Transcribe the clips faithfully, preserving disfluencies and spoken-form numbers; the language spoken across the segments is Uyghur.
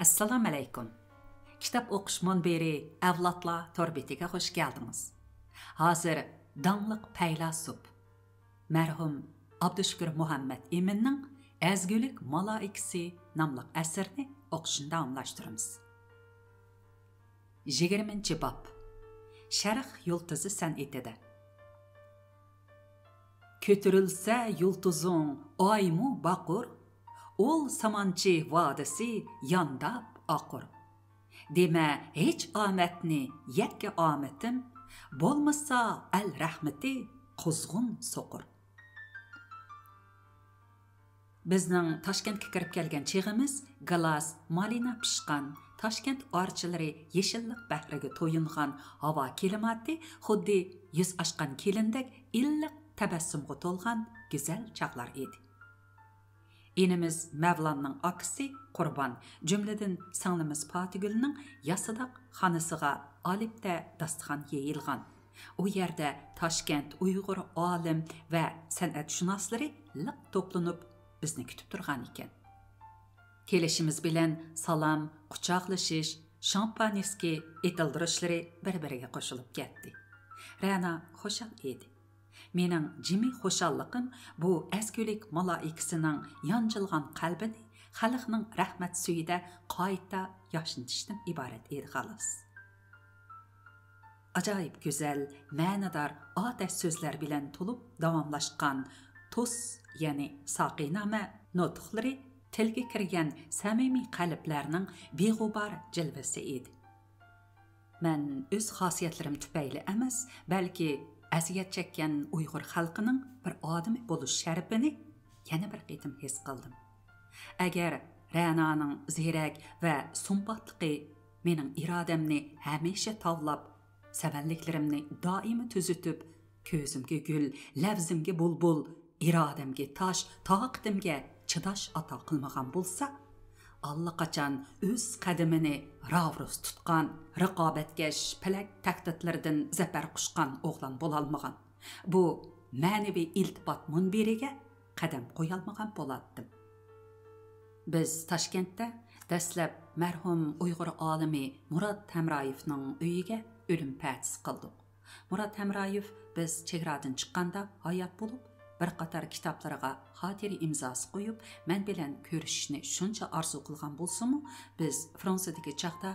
ئەسسالامۇئەلەيكۇم. كىتاب ئوقۇش مۇنبىرى ئەۋلادلار تور بېتىگە خۇش كەلدىڭىز. ھازىر داڭلىق پەيلاسوپ، مەرھۇم ئابدۇشۈكۈر مۇھەممەت ئىمىننىڭ ئەزگۈلۈك مالائىكىسى ناملىق ئەسىرىنى ئوقۇشنى داۋاملاشتۇرىمىز. يىگىرمىنچى باب. شەرق يۇلتۇزى سەنئىتىدە. كۆتۈرۈلسە يۇلتۇزۇڭ ئايمۇ باقۇر، ئول سامانچى ۋادىسى يانداپ ئاقۇر. دېمە ھېچ ئامەتنى يەككە ئامىتىم، بولمىسا ئەل رەھمىتى قۇزغۇن سوقۇر. بىزنىڭ تاشكەنتكە كىرىپ كەلگەن چېغىمىز گىلاس، مالىنا پىشقان، تاشكەنت ئارچىلىرى يېشىللىق بەھرىگە تويۇنغان ھاۋا كىلىماتى خۇددى يۈز ئاشقان كېلىندەك ئىللىق تەبەسسۇمغا تولغان گۈزەل چاغلار ئىدى. ئىنىمىز مەۋلاننىڭ ئاكىسى قۇربان، جۈملىدىن سىڭلىمىز پاتىگۈلنىڭ ياسىداق خانىسىغا ئالىپتە داستىخان يېيىلغان. ئۇ يەردە تاشكەنت ئۇيغۇر ئالىم ۋە سەنئەتشۇناسلىرى لىق توپلىنىپ، بىزنى كۈتۈپ تۇرغان ئىكەن. كېلىشىمىز بىلەن سالام، قۇچاقلىشىش، شامپانسكىي ئېتىلدۇرۇشلىرى بىر-بىرىگە قوشۇلۇپ كەتتى. رەنا خۇشال ئىدى. مېنىڭ جىمى خۇشاللىقىم بۇ ئەزگۈلۈك مالائىكىسىنىڭ يانجىلغان قەلبىنى خەلقنىڭ رەھمەت سۈيىدە قايتا ياشنىتىشتىن ئىبارەت ئىدى، خالاس. ئاجايىپ گۈزەل، مەنىدار، ئاتەش سۆزلەر بىلەن تولۇپ داۋاملاشقان توس، يەنى ساقىنامە نۇتۇقلىرى تىلگە كىرگەن سەمىمىي قەلبلەرنىڭ بىغۇبار جىلۋىسى ئىدى. مەن ئۆز خاسىيەتلىرىم تۈپەيلى ئەمەس، بەلكى ئەزىيەت چەككەن ئۇيغۇر خەلقىنىڭ بىر ئادىمى بولۇش شەرىپىنى يەنە بىر قېتىم ھېس قىلدىم. ئەگەر رەنانىڭ زېرەك ۋە سۇمباتلىقى مېنىڭ ئىرادەمنى ھەمىشە تاۋلاپ، سەۋەنلىكلىرىمنى دائىم تۈزىتىپ، كۆزۈمگە گۈل، لەۋزىمگە بۇلبۇل، ئىرادەمگە تاش، تاقىتىمگە چىداش ئاتا قىلمىغان بولسا، ئاللىقاچان ئۆز قەدىمىنى راۋرۇس تۇتقان، رىقابەتكەش پەلەك تەھدىتلىرىدىن زەپەر قۇچقان ئوغلان بولالمىغان، بۇ مەنىۋى ئىلتىپات مۇنبىرىگە قەدەم قويالمىغان بولاتتىم. بىز تاشكەنتتە دەسلەپ مەرھۇم ئۇيغۇر ئالىمى مۇرات ھەمرايېۋنىڭ ئۆيىگە ئۆلۈم پەتىسى قىلدۇق. مۇرات ھەمرايېۋ بىز چېگرادىن چىققاندا ھايات بولۇپ، بىر قاتار كىتابلىرىغا خاتىرە ئىمزاسى قويۇپ، مەن بىلەن كۆرۈشۈشنى شۇنچە ئارزۇ قىلغان بولسىمۇ، بىز فرانسىيەدىكى چاغدا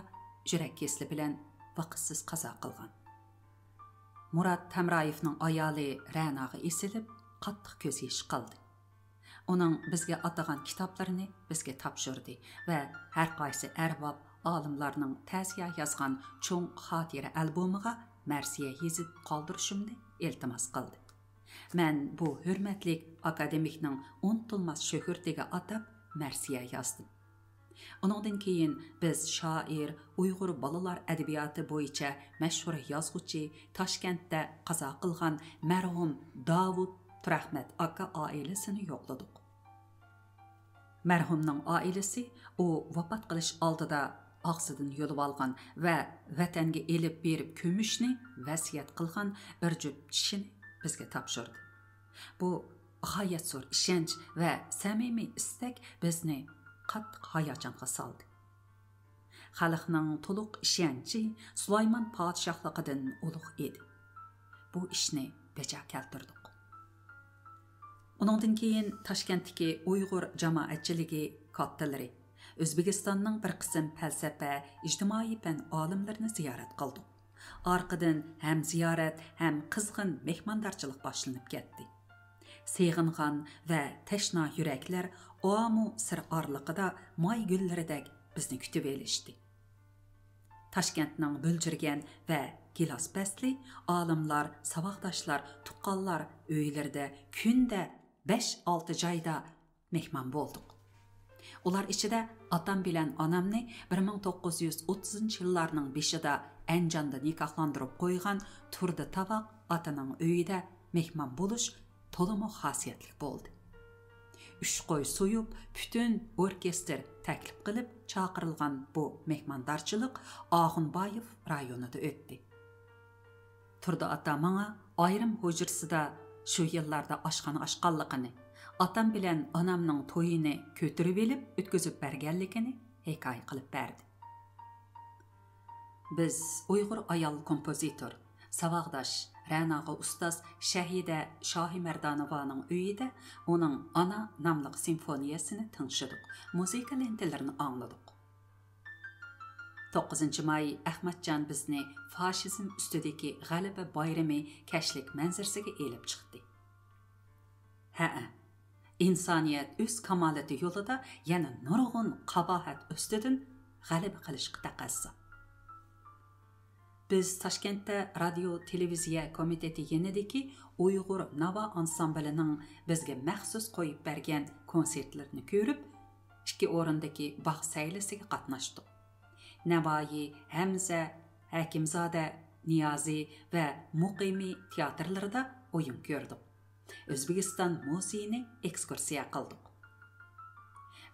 يۈرەك كېسىلى بىلەن ۋاقىتسىز قازا قىلغان. مۇرات ھەمرايېۋنىڭ ئايالى رەناغا ئېسىلىپ، قاتتىق كۆز يېشى قىلدى. ئۇنىڭ بىزگە ئاتىغان كىتابلىرىنى بىزگە تاپشۇردى ۋە ھەر قايسى ئەرباب، ئالىملارنىڭ تەزىيە يازغان چوڭ خاتىرە ئالبومىغا مەرسىيە يېزىپ قالدۇرۇشۇمنى ئىلتىماس قىلدى. مەن بۇ ھۆرمەتلىك ئاكادېمىكنىڭ ئۇنتۇلماس شۆھرىتىگە ئاتاپ مەرسىيە يازدىم. ئۇنىڭدىن كېيىن بىز شائىر، ئۇيغۇر بالىلار ئەدەبىياتى بويىچە مەشھۇر يازغۇچى، تاشكەنتتە قازا قىلغان مەرھۇم داۋۇت تۇرەخمەت ئاكا ئائىلىسىنى يوقلىدۇق. مەرھۇمنىڭ ئائىلىسى ئۇ ۋاپات قىلىش ئالدىدا ئاغزىدىن يۇلۇۋالغان ۋە ۋەتەنگە ئېلىپ بېرىپ كۆمۈشنى ۋەسىيەت قىلغان بىر جۈپ چىشىنى بىزگە تاپشۇردى. بۇ غايەت زور ئىشەنچ ۋە سەمىمىي ئىستەك بىزنى قاتتىق ھاياجانغا سالدى. خەلقنىڭ تولۇق ئىشەنچى سۇلايمان پادىشاھلىقىدىن ئۇلۇغ ئىدى. بۇ ئىشنى بېجا كەلتۈردۇق. ئۇنىڭدىن كېيىن تاشكەنتتىكى ئۇيغۇر جامائەتچىلىكى كاتتىلىرى، ئۆزبېكىستاننىڭ بىر قىسىم پەلسەپە، ئىجتىمائىي پەن ئالىملىرىنى زىيارەت قىلدۇق. ئارقىدىن ھەم زىيارەت، ھەم قىزغىن مېھماندارچىلىق باشلىنىپ كەتتى. سېغىنغان ۋە تەشنا يۈرەكلەر ئامۇ سىر ئارىلىقىدا ماي گۈللىرىدەك بىزنى كۈتۈۋېلىشتى. تاشكەنتنىڭ بۆلجۈرگەن ۋە گىلاس پەسلى ئالىملار، ساۋاقداشلار، تۇغقانلار ئۆيلىرىدە كۈندە بەش-ئالتە جايدا مېھمان بولدۇق. ئۇلار ئىچىدە ئاتام بىلەن ئانامنى بىر مىڭ توققۇز يۈز ئوتتۇزىنچى يىللارنىڭ بېشىدا ئەنجاندا نىكاھلاندۇرۇپ قويغان تۇردى تاۋاق ئاتىنىڭ ئۆيىدە مېھمان بولۇش تولىمۇ خاسىيەتلىك بولدى. ئۈچ قوي سويۇپ، پۈتۈن ئوركېستىر تەكلىپ قىلىپ چاقىرىلغان بۇ مېھماندارچىلىق ئاخۇنبايېف رايونىدا ئۆتتى. تۇردى ئاتا ماڭا ئايرىم ھۇجرىسىدا شۇ يىللاردا ئاشخانا ئاچقانلىقىنى، ئاتام بىلەن ئانامنىڭ تويىنى كۆتۈرۈۋېلىپ ئۆتكۈزۈپ بەرگەنلىكىنى ھېكايە قىلىپ بەردى. بىز ئۇيغۇر ئايال كومپوزىتور، ساۋاقداش رەناغا ئۇستاز شەھىدە شاھىمەردانوۋانىڭ ئۆيىدە ئۇنىڭ ئانا ناملىق سىمفونىيەسىنى تىڭشىدۇق، مۇزىكا لېنتىلىرىنى ئاڭلىدۇق. توققۇزىنچى ماي ئەخمەتجان بىزنى فاشىزم ئۈستىدىكى غەلىبە بايرىمى كەچلىك مەنزىرىسىگە ئېلىپ چىقتى. ھەئە، ئىنسانىيەت ئۆز كامالىتى يولىدا يەنە نۇرغۇن قاباھەت ئۈستىدىن غەلىبە قىلىشقا تەقەززا. بىز تاشكەنتتە رادىيو تېلېۋىزىيە كومىتېتى يېنىدىكى ئۇيغۇر ناۋا ئانسامبىلىنىڭ بىزگە مەخسۇس قويۇپ بەرگەن كونسېرتلىرىنى كۆرۈپ، ئىككى ئورۇندىكى باغ سەيلىسىگە قاتناشتۇق. نەۋايى، ھەمزە، ھەكىمزادە، نىيازى ۋە مۇقىمى تىياتىرلىرىدا ئويۇن كۆردۇق. ئۆزبېكىستان مۇزېيىنى ئېكسكۇرسىيە قىلدۇق.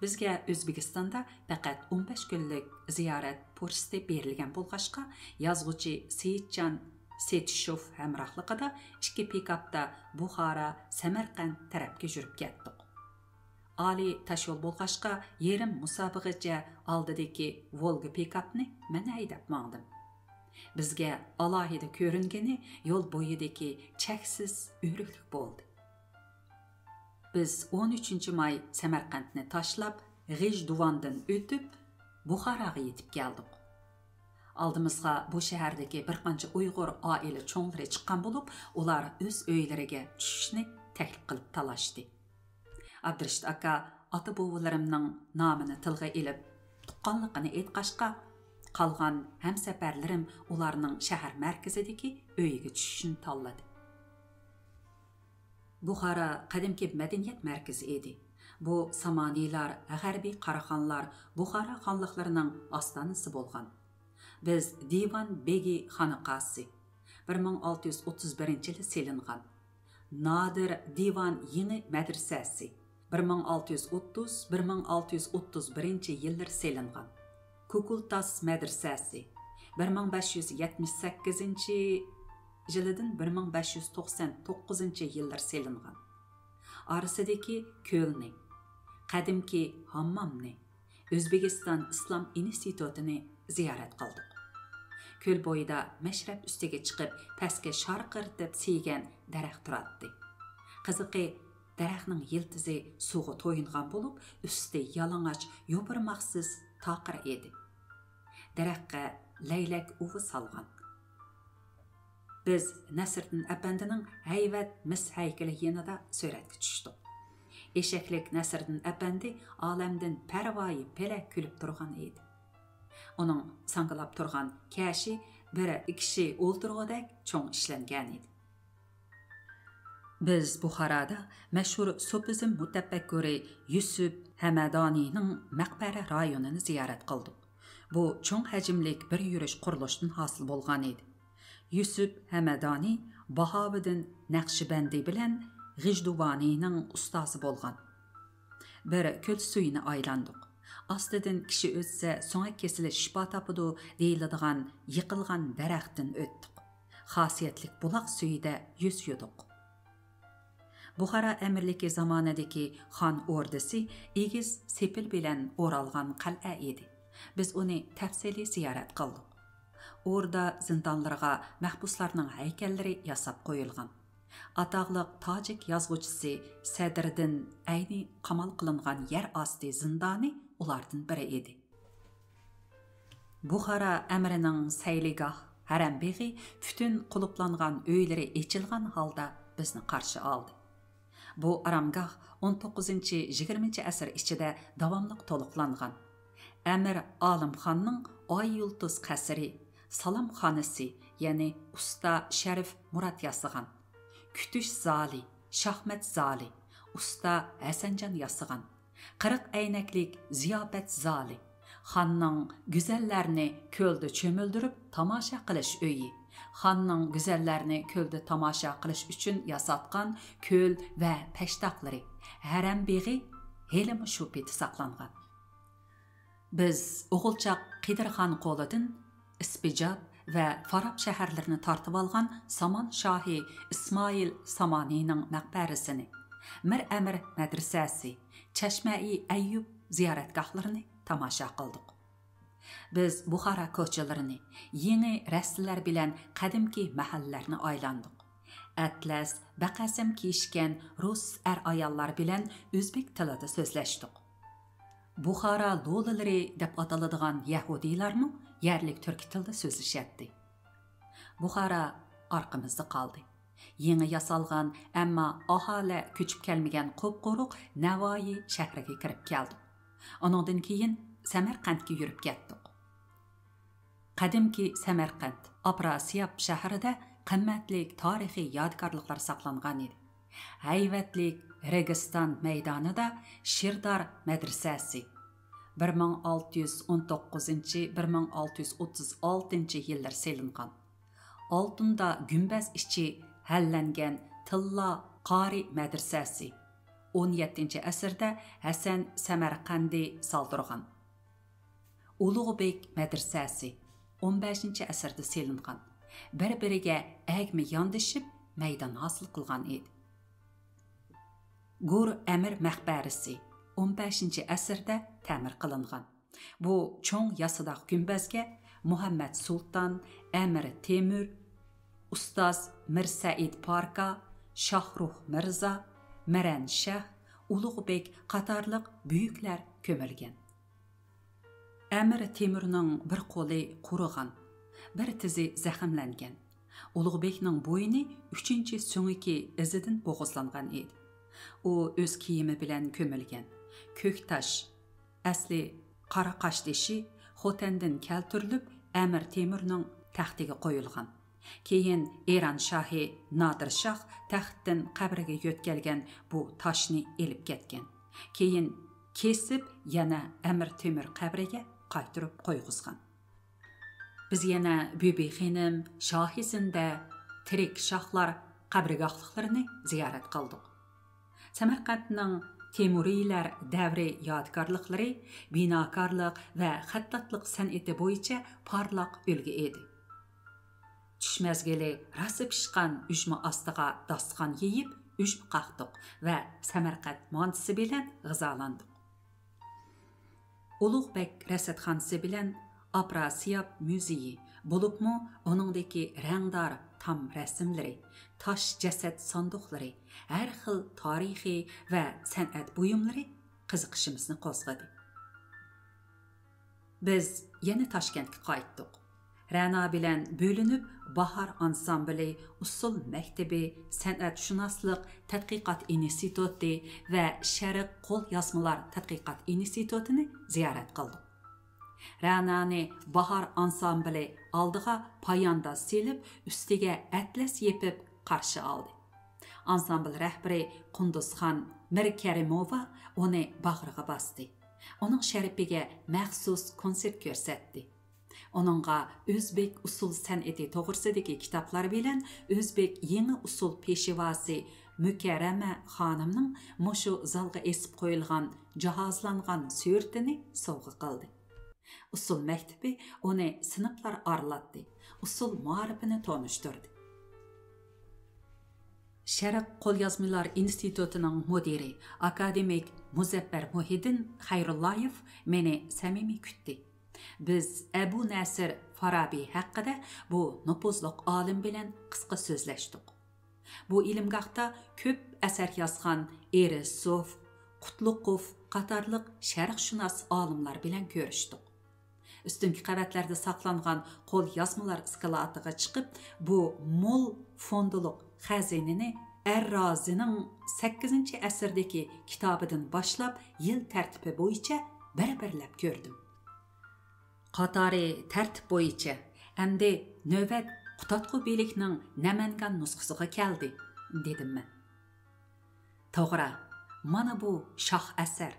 بىزگە ئۆزبېكىستاندا پەقەت ئون بەش كۈنلۈك زىيارەت پۇرسىتى بېرىلگەن بولغاچقا، يازغۇچى سېيىتجان سېتىشوف ھەمراھلىقىدا ئىككى پىكاپتا بۇخارا، سەمەرقەنت تەرەپكە يۈرۈپ كەتتۇق. ئالىي تاشيول بولغاچقا، يېرىم مۇساپىگىچە ئالدىدىكى ۋولگا پىكاپنى مەن ھەيدەپ ماڭدىم. بىزگە ئالاھىدە كۆرۈنگىنى يول بويىدىكى چەكسىز ئۆرۈكلۈك بولدى. بىز ئون ئۈچىنچى ماي سەمەرقەنتنى تاشلاپ، غىژدۇۋاندىن ئۆتۈپ، بۇخاراغا يېتىپ كەلدۇق. ئالدىمىزغا بۇ شەھەردىكى بىر قانچە ئۇيغۇر ئائىلە چوڭلىرى چىققان بولۇپ، ئۇلار ئۆز ئۆيلىرىگە چۈشۈشنى تەكلىپ قىلىپ تالاشتى. ئابدۇرېشىت ئاكا ئاتا-بوۋىلىرىمنىڭ نامىنى تىلغا ئېلىپ، تۇغقانلىقىنى ئېيتقاچقا، قالغان ھەمسەپەرلىرىم ئۇلارنىڭ شەھەر مەركىزىدىكى ئۆيىگە چۈشۈشنى تاللىدى. بۇخارا قەدىمكى مەدەنىيەت مەركىزى ئىدى. بۇ سامانىيلار، غەربىي قاراخانلار بۇخارا خانلىقلىرىنىڭ ئاستانىسى بولغان. بىز دىۋان بېگى خانىقاسى، بىر مىڭ ئالتە يۈز ئوتتۇز بىرىنچى يىلى سېلىنغان، نادىر دىۋان يېڭى مەدرىسەسى، بىر مىڭ ئالتە يۈز ئوتتۇز، بىر مىڭ ئالتە يۈز ئوتتۇز بىرىنچى يىللىرى سېلىنغان، كۇكۇلتاس مەدرىسەسى، بىر مىڭ بەش يۈز يەتمىش سەككىزىنچى يىلىدىن بىر مىڭ بەش يۈز توقسان توققۇزىنچى يىللىرى سېلىنغان، ئارىسىدىكى كۆلنى، قەدىمكى ھاممامنى، ئۆزبېكىستان ئىسلام ئىنستىتۇتىنى زىيارەت قىلدۇق. كۆل بويىدا مەشرەپ ئۈستىگە چىقىپ، پەسكە شارقىرىتىپ سىيگەن دەرەخ تۇراتتى. قىزىقى، دەرەخنىڭ يىلتىزى سۇغا تويۇنغان بولۇپ، ئۈستى يالىڭاچ، يوپۇرماقسىز تاقىر ئىدى. دەرەخكە لەيلەك ئۇۋا سالغان. بىز نەسىردىن ئەپەندىنىڭ ھەيۋەت مىس ھەيكىلى يېنىدا سۈرەتكە چۈشتۇق. ئېشەكلىك نەسىردىن ئەپەندى ئالەمدىن پەرۋايى پەلەك كۈلۈپ تۇرغان ئىدى. ئۇنىڭ ساڭگىلاپ تۇرغان كەشى بىر كىشى ئولتۇرغۇدەك چوڭ ئىشلەنگەن ئىدى. بىز بۇخارادا مەشھۇر سوپىزم مۇتەپەككۇرى يۈسۈپ ھەمەدانىنىڭ مەقبەرە رايونىنى زىيارەت قىلدۇق. بۇ چوڭ ھەجىملىك بىر يۈرۈش قۇرۇلۇشتىن ھاسىل بولغان ئىدى. يۈسۈپ ھەمەدانى باھاۋىدىن نەقشىبەندى بىلەن غىژدۇۋانىنىڭ ئۇستازى بولغان. بىر كۆل سۈيىنى ئايلاندۇق. ئاستىدىن «كىشى ئۆتسە، سۆڭەك كېسىلى شىپا تاپىدۇ» دېيىلىدىغان يىقىلغان دەرەختىن ئۆتتۇق. خاسىيەتلىك بۇلاق سۈيىدە يۈز يۇدۇق. بۇخارا ئەمىرلىكى زامانىدىكى خان ئوردىسى ئېگىز سېپىل بىلەن ئورالغان قەلئە ئىدى. بىز ئۇنى تەپسىلىي زىيارەت قىلدۇق. ئوردا زىندانلىرىغا مەھبۇسلارنىڭ ھەيكەللىرى ياساپ قويۇلغان. ئاتاقلىق تاجىك يازغۇچىسى سەدرىدىن ئەينى قامال قىلىنغان يەر ئاستى زىندانى ئۇلاردىن بىرى ئىدى. بۇخارا ئەمىرىنىڭ سەيلىگاھ ھەرەم بېغى پۈتۈن قۇلۇپلانغان ئۆيلىرى ئېچىلغان ھالدا بىزنى قارشى ئالدى. بۇ ئارامگاھ ئون توققۇزىنچى، يىگىرمىنچى ئەسىر ئىچىدە داۋاملىق تولۇقلانغان. ئەمىر ئالىمخاننىڭ ئاي يۇلتۇز قەسرى، سالامخانىسى، يەنى ئۇستا شەرىف مۇرات ياسىغان. كۈتۈش زالى، شاھمەت زالى، ئۇستا ھەسەنجان ياسىغان. قىرىق ئەينەكلىك زىياپەت زالى، خاننىڭ گۈزەللەرنى كۆلدە چۆمۈلدۈرۈپ تاماشا قىلىش ئۆيى، خاننىڭ گۈزەللەرنى كۆلدە تاماشا قىلىش ئۈچۈن ياساتقان كۆل ۋە پەشتاقلىرى، ھەرەم بېغى ھېلىمۇ شۇ پېتى ساقلانغان. بىز ئوغۇلچاق قېدىرخان قولىدىن ئىسپىجاب ۋە فاراب شەھەرلىرىنى تارتىۋالغان سامان شاھى ئىسمائىل سامانىنىڭ مەقبەرىسىنى، مىر ئەمىر مەدرىسەسى، چەشمەئى ئەييۇب زىيارەتگاھلىرىنى تاماشا قىلدۇق. بىز بۇخارا كوچىلىرىنى، يېڭى رەستىلەر بىلەن قەدىمكى مەھەللىلەرنى ئايلاندۇق. ئەتلەس، بەقەسەم كىيىشكەن رۇس ئەر-ئاياللار بىلەن ئۆزبېك تىلىدا سۆزلەشتۇق. بۇخارا لولىلىرى دەپ ئاتىلىدىغان يەھۇدىيلارمۇ يەرلىك تۈركىي تىلدا سۆزلىشەتتى. بۇخارا ئارقىمىزدا قالدى. يېڭى ياسالغان، ئەمما ئاھالە كۆچۈپ كەلمىگەن قۇپقۇرۇق نەۋايى شەھىرىگە كىرىپ كەلدۇق. ئۇنىڭدىن كېيىن سەمەرقەنتكە يۈرۈپ كەتتۇق. قەدىمكى سەمەرقەنت، ئاپراسىياب شەھىرىدە قىممەتلىك تارىخىي يادىكارلىقلار ساقلانغان ئىدى. ھەيۋەتلىك رېگىستان مەيدانىدا شىردار مەدرىسەسى، بىر مىڭ ئالتە يۈز ئون توققۇزىنچى، بىر مىڭ ئالتە يۈز ئوتتۇز ئالتىنچى يىللىرى سېلىنغان. ئالتۇندا گۈمبەز ئىچى ھەللەنگەن تىللا قارى مەدرىسەسى، ئون يەتتىنچى ئەسىردە ھەسەن سەمەرقەندى سالدۇرغان. ئۇلۇغبېك مەدرىسەسى، ئون بەشىنچى ئەسىردە سېلىنغان، بىر-بىرىگە ئەگمە ياندىشىپ مەيدان ھاسىل قىلغان ئىدى. گۇر ئەمىر مەقبەرىسى، ئون بەشىنچى ئەسىردە تەمىر قىلىنغان. بۇ چوڭ ياسىداق گۈمبەزگە مۇھەممەد سۇلتان، ئەمىر تېمۇر، ئۇستاز مىرسەئىد پاركا، شاھروخ مىرزا، مىرەن شەھ، ئۇلۇغبېك قاتارلىق بۈيۈكلەر كۆمۈلگەن. ئەمىر تېمۇرنىڭ بىر قولى قۇرۇغان، بىر تىزى زەخىملەنگەن. ئۇلۇغبېكنىڭ بوينى ئۈچىنچى سۆڭىكى ئىزىدىن بوغۇزلانغان ئىدى. ئۇ ئۆز كىيىمى بىلەن كۆمۈلگەن. كۆك تاش، ئەسلى قارا قاشتېشى، خوتەندىن كەلتۈرۈلۈپ، ئەمىر تېمۇرنىڭ تەختىگە قويۇلغان. كېيىن ئىران شاھى نادىر شاھ تەختتىن قەبرىگە يۆتكەلگەن بۇ تاشنى ئېلىپ كەتكەن. كېيىن كېسىپ يەنە ئەمىر تېمۇر قەبرىگە قايتۇرۇپ قويغۇزغان. بىز يەنە بىبى خېنىم، شاھىزىندە، تىرىك شاھلار قەبرىگاھلىقلىرىنى زىيارەت قىلدۇق. سەمەرقەنتنىڭ تېمۇرىيلەر دەۋرى يادىكارلىقلىرى بىناكارلىق ۋە خەتتاتلىق سەنئىتى بويىچە پارلاق ئۈلگە ئىدى. چۈش مەزگىلى راسا پىشقان ئۈجمە ئاستىغا داستىخان يېيىپ، ئۈجمە قاقتۇق ۋە سەمەرقەنت مانتىسى بىلەن غىزالاندۇق. ئۇلۇغبەگ رەسەتخانىسى بىلەن ئاپراسىياب مۇزېيى، بولۇپمۇ ئۇنىڭدىكى رەڭدار تام رەسىملىرى، تاش جەسەت ساندۇقلىرى، ھەر خىل تارىخىي ۋە سەنئەت بۇيۇملىرى قىزىقىشىمىزنى قوزغىدى. بىز يەنە تاشكەنتكە قايتتۇق. رەنا بىلەن بۆلۈنۈپ، باھار ئانسامبىلى، ئۇسسۇل مەكتىپى، سەنئەتشۇناسلىق تەتقىقات ئىنستىتۇتى ۋە شەرق قول يازمىلار تەتقىقات ئىنستىتۇتىنى زىيارەت قىلدۇق. رەنانى باھار ئانسامبىلى ئالدىغا پايانداز سېلىپ، ئۈستىگە ئەتلەس يېپىپ قارشى ئالدى. ئانسامبىل رەھبىرى قۇندۇزخان مىركەرىموۋا ئۇنى باغرىغا باستى. ئۇنىڭ شەرىپىگە مەخسۇس كونسېرت كۆرسەتتى. ئۇنىڭغا ئۆزبېك ئۇسسۇل سەنئىتى توغرىسىدىكى كىتابلار بىلەن ئۆزبېك يېڭى ئۇسسۇل پېشىۋاسى مۇكەررەمە خانىمنىڭ مۇشۇ زالغا ئېسىپ قويۇلغان جاھازلانغان سۈرىتىنى سوۋغا قىلدى. ئۇسسۇل مەكتىپى ئۇنى سىنىپلار ئارىلاتتى، ئۇسسۇل مائارىپىنى تونۇشتۇردى. شەرق قوليازمىلار ئىنستىتۇتىنىڭ مۇدىرى، ئاكادېمىك مۇزەپپەر مۇھىدىن خەيرۇللايېف مېنى سەمىمىي كۈتتى. بىز ئەبۇ نەسىر فارابى ھەققىدە بۇ نوپۇزلۇق ئالىم بىلەن قىسقا سۆزلەشتۇق. بۇ ئىلىمگاھتا كۆپ ئەسەر يازغان ئېرىسوف، قۇتلۇقوف قاتارلىق شەرقشۇناس ئالىملار بىلەن كۆرۈشتۇق. ئۈستۈنكى قەۋەتلەردە ساقلانغان قول يازمىلار ئىسكىلاتىغا چىقىپ، بۇ مول فوندىلىق خەزىنىنى ئەررازىنىڭ سەككىزىنچى ئەسىردىكى كىتابىدىن باشلاپ يىل تەرتىپى بويىچە بىر-بىرلەپ كۆردۈم. قاتارى تەرتىپ بويىچە، ئەمدى نۆۋەت قۇتادغۇ بېلىكنىڭ نەمەنگان نۇسخىسىغا كەلدى، دېدىم مەن. توغرا، مانا بۇ شاھ ئەسەر،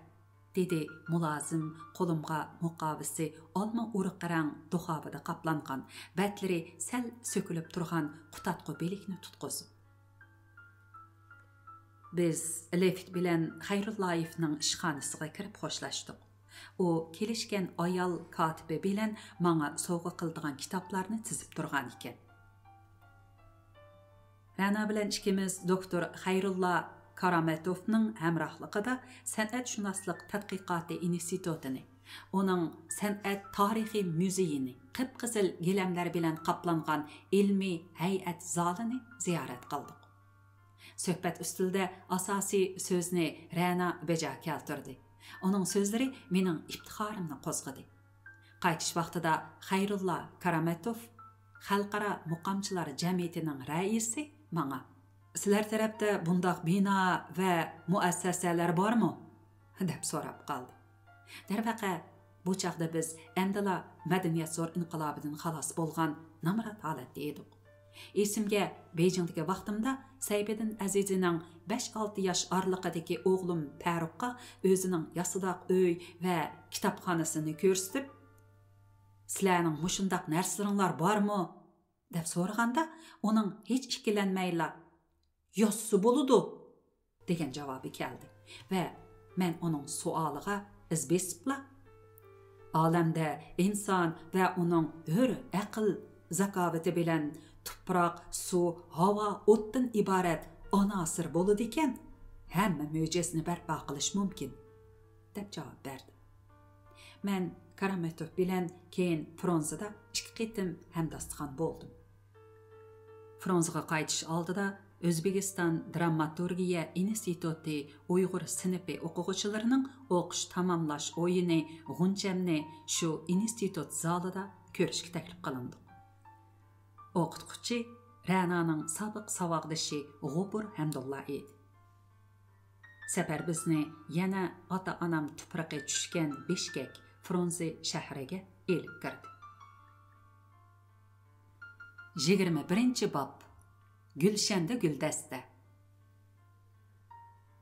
دېدى مۇلازىم قولۇمغا مۇقاۋىسى ئالما ئورۇق رەڭ دۇخاۋىدا قاپلانغان، بەتلىرى سەل سۆكۈلۈپ تۇرغان قۇتادغۇ بېلىكنى تۇتقۇزۇپ. بىز لىفت بىلەن خەيرۇللايېفنىڭ ئىشخانىسىغا كىرىپ خوشلاشتۇق. ئۇ كېلىشكەن ئايال كاتىپى بىلەن ماڭا سوۋغا قىلىدىغان كىتابلارنى تىزىپ تۇرغان ئىكەن. رەنا بىلەن ئىككىمىز دوكتور خەيرۇللا كارامەتوفنىڭ ھەمراھلىقىدا سەنئەتشۇناسلىق تەتقىقاتى ئىنستىتۇتىنى، ئۇنىڭ سەنئەت تارىخىي مۇزېيىنى، قىپقىزىل گىلەملەر بىلەن قاپلانغان ئىلمىي ھەيئەت زالىنى زىيارەت قىلدۇق. سۆھبەت ئۈستىلىدە ئاساسىي سۆزنى رەنا بېجا كەلتۈردى. ئۇنىڭ سۆزلىرى مېنىڭ ئىپتىخارىمنى قوزغىدى. قايتىش ۋاقتىدا خەيرۇللا كارامەتوف، خەلقئارا مۇقامچىلار جەمئىيىتىنىڭ رەئىسى، ماڭا، «سىلەر تەرەپتە بۇنداق بىنا ۋە مۇئەسسەسەلەر بارمۇ؟» دەپ سوراپ قالدى. دەرۋەقە، بۇ چاغدا بىز ئەمدىلا مەدەنىيەت زور ئىنقىلابىدىن خالاس بولغان نامرات ھالەتتە ئىدۇق. ئېسىمگە، بېيجىڭدىكى ۋاقتىمدا سەيپىدىن ئەزىزىنىڭ بەش-ئالتە ياش ئارىلىقىدىكى ئوغلۇم پەرۇققا ئۆزىنىڭ ياسىداق ئۆي ۋە كىتابخانىسىنى كۆرسىتىپ، «سىلەرنىڭ مۇشۇنداق نەرسىلىرىڭلار بارمۇ؟» دەپ سورىغاندا، ئۇنىڭ ھېچ ئىككىلەنمەيلا، «ياسىسا بولىدۇ» دېگەن جاۋابى كەلدى ۋە مەن ئۇنىڭ سوئالىغا ئىز بېسىپلا، «ئالەمدە ئىنسان ۋە ئۇنىڭ ھۆر ئەقىل زاكاۋىتى بىلەن تۇپراق، سۇ، ھاۋا، ئوتتىن ئىبارەت ئاناسىر بولىدىكەن، ھەممە مۆجىزىنى بەرپا قىلىش مۇمكىن» دەپ جاۋاب بەردىم. مەن كارامەتوف بىلەن كېيىن فرونزىدا ئىككى قېتىم ھەمداستىخان بولدۇم. فرونزىغا قايتىش ئالدىدا ئۆزبېكىستان دراماتورگىيە ئىنستىتۇتى ئۇيغۇر سىنىپى ئوقۇغۇچىلىرىنىڭ ئوقۇش تاماملاش ئويۇنى غۇنچەمنى شۇ ئىنستىتۇت زالىدا كۆرۈشكە تەكلىپ قىلىندۇق. ئوقۇتقۇچى رەنانىڭ سابىق ساۋاقدىشى غوپۇر ھەمدۇللا ئىدى. سەپەر بىزنى يەنە ئاتا-ئانام تۇپرىقى چۈشكەن بىشكەك، فرونزى شەھىرىگە ئېلىپ كىردى. يىگىرمە بىرىنچى باب. گۈلشەندە گۈلدەستە.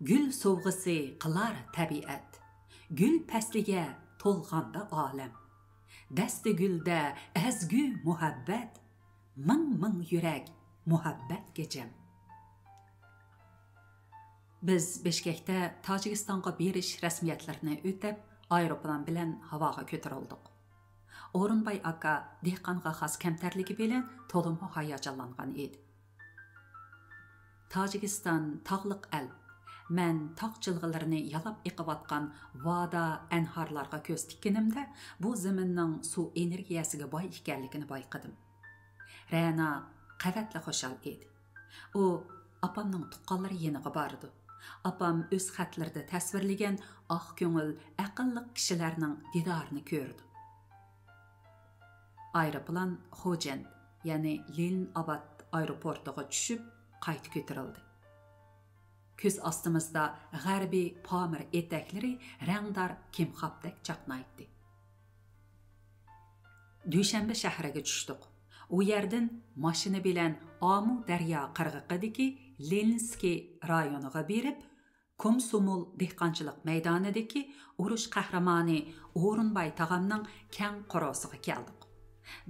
گۈل سوۋغىسى قىلار تەبىئەت، گۈل پەسلىگە تولغاندا ئالەم. دەستە گۈلدە ئەزگۈ مۇھەببەت، مىڭ-مىڭ يۈرەك مۇھەببەتكە جەم. بىز بىشكەكتە تاجىكىستانغا بېرىش رەسمىيەتلىرىنى ئۆتەپ، ئايروپىلان بىلەن ھاۋاغا كۆتۈرۈلدۇق. ئورۇنباي ئاكا دېھقانغا خاس كەمتەرلىكى بىلەن تولىمۇ ھاياجانلانغان ئىدى. تاجىكىستان تاغلىق ئەل. مەن تاغ جىلغىلىرىنى يالاپ ئېقىۋاتقان ۋادا ئەنھارلارغا كۆز تىككىنىمدە، بۇ زېمىننىڭ سۇ ئېنېرگىيەسىگە باي ئىكەنلىكىنى بايقىدىم. رەنا قەۋەتلا خۇشال ئىدى. ئۇ ئاپامنىڭ تۇغقانلىرى يېنىغا بارىدۇ. ئاپام ئۆز خەتلىرىدە تەسۋىرلىگەن ئاق كۆڭۈل، ئەقىللىق كىشىلەرنىڭ دىدارىنى كۆرىدۇ. ئايروپىلان خوجەنت، يەنى لېنىن ئاباد ئايروپورتىغا چۈشۈپ، قايتا كۆتۈرۈلدى. كۆز ئاستىمىزدا غەربىي پامىر ئېتەكلىرى رەڭدار كىمخابتەك چاقنايتتى. دۈشەنبە شەھىرىگە چۈشتۇق. ئۇ يەردىن ماشىنا بىلەن ئامۇ دەريا قىرغىقىدىكى لېنىنسكىي رايونىغا بېرىپ، كومسومول دېھقانچىلىق مەيدانىدىكى ئۇرۇش قەھرىمانى ئورۇنباي تاغامنىڭ كەڭ قورۇسىغا كەلدۇق.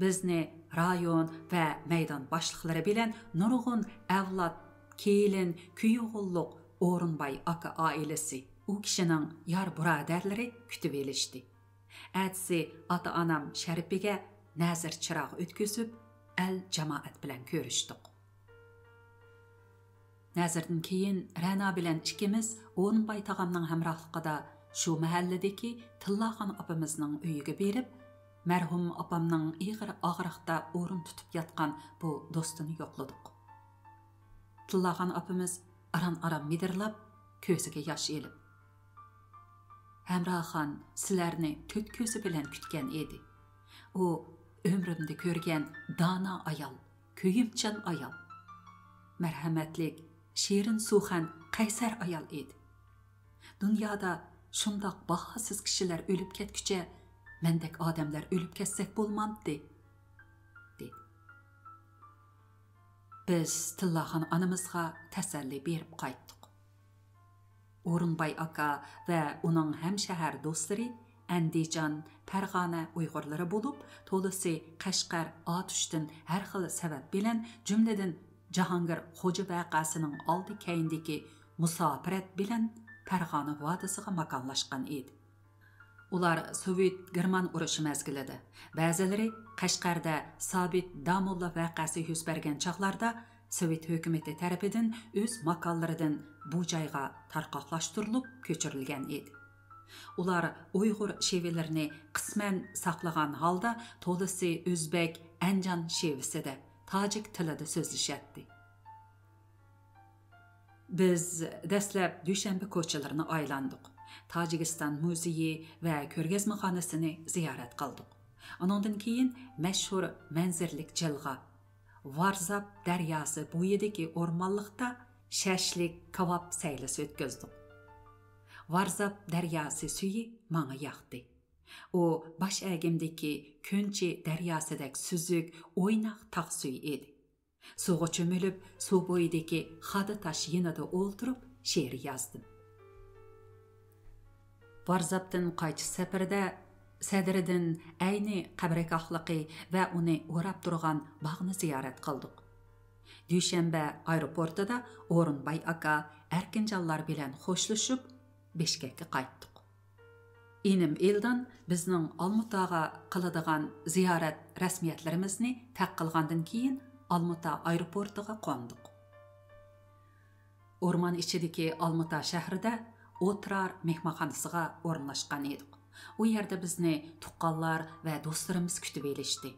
بىزنى رايون ۋە مەيدان باشلىقلىرى بىلەن نۇرغۇن ئەۋلاد، كېلىن، كۈيئوغۇللۇق ئورۇنباي ئاكا ئائىلىسى، ئۇ كىشىنىڭ يار بۇرادەرلىرى كۈتۈۋېلىشتى. ئەتىسى ئاتا-ئانام شەرىپىگە نەزىر چىراغ ئۆتكۈزۈپ، ئەل جامائەت بىلەن كۆرۈشتۇق. نەزىردىن كېيىن رەنا بىلەن ئىككىمىز ئورۇنباي تاغامنىڭ ھەمراھلىقىدا شۇ مەھەللىدىكى تىللاخان ئاپىمىزنىڭ ئۆيىگە بېرىپ، مەرھۇم ئاپامنىڭ ئېغىر ئاغرىقتا ئورۇن تۇتۇپ ياتقان بۇ دوستىنى يوقلىدۇق. تىللاخان ئاپىمىز ئاران-ئاران مىدىرلاپ، كۆزىگە ياش ئېلىپ، «ھەمراخان سىلەرنى تۆت كۆزى بىلەن كۈتكەن ئىدى. ئۇ ئۆمرۈمدە كۆرگەن دانا ئايال، كۆيۈمچان ئايال، مەرھەمەتلىك، شېرىن سۇخەن، قەيسەر ئايال ئىدى. دۇنيادا شۇنداق باھاسىز كىشىلەر ئۆلۈپ كەتكۈچە، مەندەك ئادەملەر ئۆلۈپ كەتسەك بولمامتى؟» دېدى. بىز تىللاخان ئانىمىزغا تەسەللى بېرىپ قايتتۇق. ئورۇنباي ئاكا ۋە ئۇنىڭ ھەمشەھەر دوستلىرى ئەندىجان، پەرغانە ئۇيغۇرلىرى بولۇپ، تولىسى قەشقەر، ئاتۇشتىن ھەر خىل سەۋەب بىلەن، جۈملىدىن جاھانگىر خوجا ۋەقەسىنىڭ ئالدى كەينىدىكى مۇساپىرەت بىلەن پەرغانە ۋادىسىغا ماكانلاشقان ئىدى. ئۇلار سوۋېت گېرمان ئۇرۇشى مەزگىلىدە، بەزىلىرى قەشقەردە سابىت داموللا ۋەقەسى يۈز بەرگەن چاغلاردا سوۋېت ھۆكۈمىتى تەرىپىدىن ئۆز ماكانلىرىدىن بۇ جايغا تارقاقلاشتۇرۇلۇپ كۆچۈرۈلگەن ئىدى. ئۇلار ئۇيغۇر شېۋىلىرىنى قىسمەن ساقلىغان ھالدا تولىسى ئۆزبەك، ئەنجان شېۋىسىدە، تاجىك تىلىدا سۆزلىشەتتى. بىز دەسلەپ دۈشەنبە كوچىلىرىنى ئايلاندۇق. تاجىكىستان مۇزېيى ۋە كۆرگەزمىخانىسىنى زىيارەت قىلدۇق. ئۇنىڭدىن كېيىن مەشھۇر مەنزىرىلىك جىلغا، ۋارزاپ دەرياسى بويىدىكى ئورمانلىقتا شەشلىك، كاۋاپ سەيلىسى ئۆتكۈزدۇق. ۋارزاپ دەرياسى سۈيى ماڭا ياقتى. ئۇ باش ئەگىمدىكى كۆنچى دەرياسىدەك سۈزۈك، ئويناق تاغ سۈيى ئىدى. سۇغا چۆمۈلۈپ، سۇ بويىدىكى خادا تاش يېنىدا ئولتۇرۇپ شېئىر يازدىم. ۋارزاپتىن قايتىش سەپىرىدە سەدرىدىن ئەينى قەبرىگاھلىقى ۋە ئۇنى ئوراپ تۇرغان باغنى زىيارەت قىلدۇق. دۈشەنبە ئايروپورتىدا ئورۇنباي ئاكا، ئەركىنجانلار بىلەن خوشلىشىپ، بىشكەككە قايتتۇق. ئىنىم ئىلدان بىزنىڭ ئالمۇتاغا قىلىدىغان زىيارەت رەسمىيەتلىرىمىزنى تەق قىلغاندىن كېيىن، ئالمۇتا ئايروپورتىغا قوندۇق. ئورمان ئىچىدىكى ئالمۇتا شەھىرىدە ئوترار مېھمانخانىسىغا ئورۇنلاشقان ئىدۇق. ئۇ يەردە بىزنى تۇغقانلار ۋە دوستلىرىمىز كۈتۈۋېلىشتى.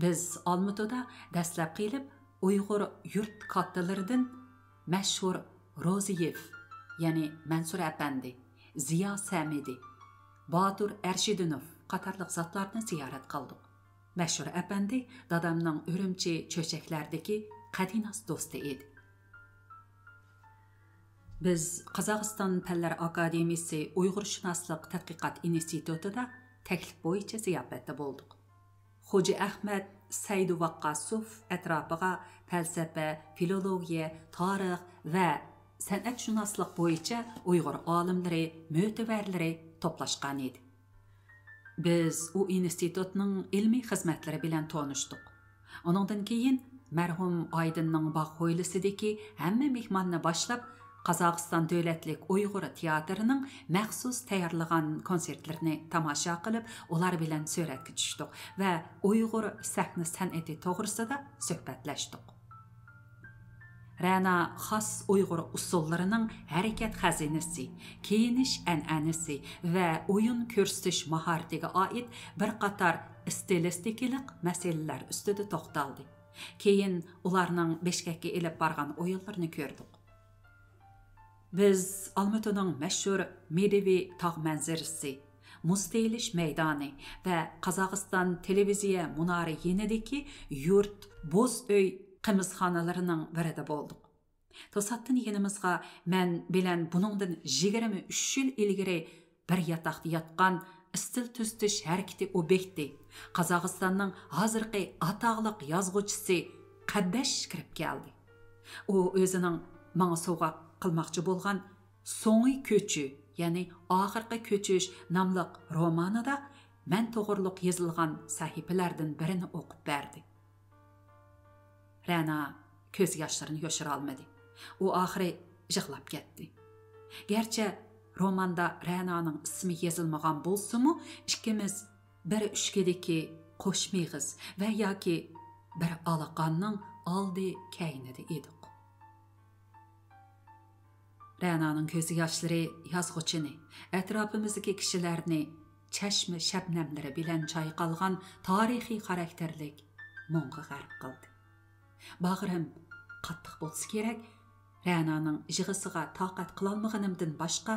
بىز ئالمۇتىدا دەسلەپ قېلىپ، ئۇيغۇر يۇرت كاتتىلىرىدىن مەشھۇر روزىيېف، يەنى مەنسۇر ئەپەندى، زىيا سەمىدى، باتۇر ئەرشىدىنوف قاتارلىق زاتلارنى زىيارەت قىلدۇق. مەشھۇر ئەپەندى دادامنىڭ ئۈرۈمچى چۆچەكلەردىكى قەدىناس دوستى ئىدى. بىز قازاقىستان پەنلەر ئاكادېمىيىسى ئۇيغۇرشۇناسلىق تەتقىقات ئىنستىتۇتىدا تەكلىپ بويىچە زىياپەتتە بولدۇق. خوجا ئەخمەت سەيدۇ ۋاققاسوف ئەتراپىغا پەلسەپە، فىلولوگىيە، تارىخ ۋە سەنئەتشۇناسلىق بويىچە ئۇيغۇر ئالىملىرى، مۆتىۋەرلىرى توپلاشقان ئىدى. بىز ئۇ ئىنستىتۇتنىڭ ئىلمىي خىزمەتلىرى بىلەن تونۇشتۇق. ئۇنىڭدىن كېيىن مەرھۇم ئايدىننىڭ باغ ھويلىسىدىكى ھەممە مېھماننى باشلاپ، قازاقىستان دۆلەتلىك ئۇيغۇر تىياتىرىنىڭ مەخسۇس تەييارلىغان كونسېرتلىرىنى تاماشا قىلىپ، ئۇلار بىلەن سۈرەتكە چۈشتۇق ۋە ئۇيغۇر سەھنە سەنئىتى توغرىسىدا سۆھبەتلەشتۇق. رەنا خاس ئۇيغۇر ئۇسسۇللىرىنىڭ ھەرىكەت خەزىنىسى، كىيىنىش ئەنئەنىسى ۋە ئويۇن كۆرسىتىش ماھارىتىگە ئائىت بىر قاتار ئىستىلىستىكىلىق مەسىلىلەر ئۈستىدە توختالدى. كېيىن ئۇلارنىڭ بىشكەككە ئېلىپ بارغان ئويۇنلىرىنى كۆردۇق. بىز ئالمۇتىنىڭ مەشھۇر مېدېۋى تاغ مەنزىرىسى، مۇز تېيىلىش مەيدانى ۋە قازاقىستان تېلېۋىزىيە مۇنارى يېنىدىكى يۇرت بوز ئۆي قىمىزخانىلىرىنىڭ بىرىدە بولدۇق. توساتتىن يېنىمىزغا مەن بىلەن بۇنىڭدىن يىگىرمە ئۈچ يىل ئىلگىرى بىر ياتاقتا ياتقان ئىستىل تۈزىتىش ھەرىكىتى ئوبيېكتى، قازاقىستاننىڭ ھازىرقى ئاتاقلىق يازغۇچىسى قەردەش كىرىپ كەلدى. ئۇ ئۆزىنىڭ ماڭا سوۋغا قىلماقچى بولغان سوڭى كۆچۈ، يەنى ئاخىرقى كۆچۈش ناملىق رومانىدا مەن توغرۇلۇق يېزىلغان سەھىپىلەردىن بىرىنى ئوقۇپ بەردى. رەنا كۆز ياشلىرىنى يوشۇرالمىدى. ئۇ ئاخىرى يىغلاپ كەتتى. گەرچە روماندا رەنانىڭ ئىسمى يېزىلمىغان بولسىمۇ، ئىككىمىز بىر ئۈچكىدىكى قوش مېغىز ۋە ياكى بىر ئالا قاننىڭ ئالدى كەينىدە ئىدۇق. رەنانىڭ كۆز ياشلىرى يازغۇچىنى، ئەتراپىمىزدىكى كىشىلەرنى چەشمە شەبنەملىرى بىلەن چايقالغان تارىخىي خاراكتېرلىك مۇڭغا غەرق قىلدى. باغرىم قاتتىق بولسا كېرەك، رەنانىڭ يىغىسىغا تاقەت قىلالمىغىنىمدىن باشقا،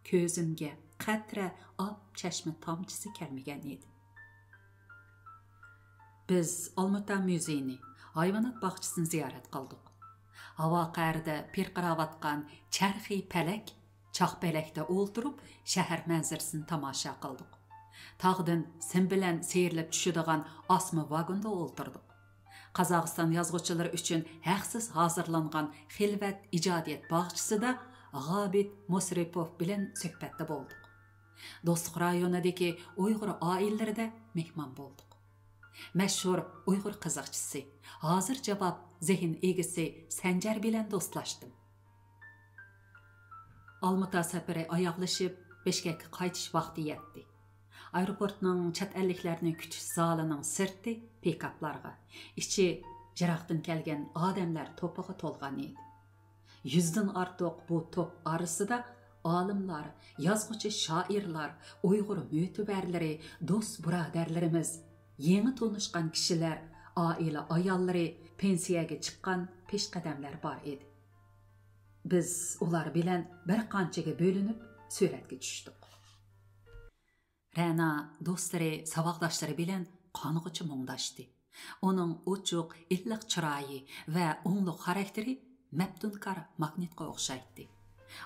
كۆزۈمگە قەترە ئاپ چەشمە تامچىسى كەلمىگەن ئىدى. بىز ئالمۇتا مۇزېيىنى، ھايۋانات باغچىسىنى زىيارەت قىلدۇق. ھاۋا قەرىدە پىرقىراۋاتقان چەرخى پەلەك، چاق پەلەكتە ئولتۇرۇپ، شەھەر مەنزىرىسىنى تاماشا قىلدۇق. تاغدىن سىم بىلەن سىيرىلىپ چۈشىدىغان ئاسما ۋاگوندا ئولتۇردۇق. قازاقىستان يازغۇچىلىرى ئۈچۈن ھەقسىز ھازىرلانغان خىلۋەت ئىجادىيەت باغچىسىدا غابىت مۇسرىپوف بىلەن سۆھبەتتە بولدۇق. دوستلۇق رايونىدىكى ئۇيغۇر ئائىلىلىرىدە مېھمان بولدۇق. مەشھۇر ئۇيغۇر قىزىقچىسى، ھازىر جاۋاب زېھىن ئىگىسى سەنجەر بىلەن دوستلاشتىم. ئالمۇتا سەپىرى ئاياغلىشىپ، بىشكەككە قايتىش ۋاقتى يەتتى. ئايروپورتنىڭ چەت ئەللىكلەرنى كۈتۈش زالىنىڭ سىرتى پىكاپلارغا، ئىچى يىراقتىن كەلگەن ئادەملەر توپىغا تولغان ئىدى. يۈزدىن ئارتۇق بۇ توپ ئارىسىدا ئالىملار، يازغۇچى شائىرلار، ئۇيغۇر مۆتىۋەرلىرى، دوست بۇرادەرلىرىمىز، يېڭى تونۇشقان كىشىلەر، ئائىلە ئاياللىرى، پېنسىيەگە چىققان پېشقەدەملەر بار ئىدى. بىز ئۇلار بىلەن بىر قانچىگە بۆلۈنۈپ سۈرەتكە چۈشتۇق. رەنا دوستلىرى، ساۋاقداشلىرى بىلەن قانغۇچە مۇڭداشتى. ئۇنىڭ ئوچۇق، ئىللىق چىرايى ۋە ئوڭلۇق خاراكتېرى مەپتۇنكار ماگنىتقا ئوخشايتتى.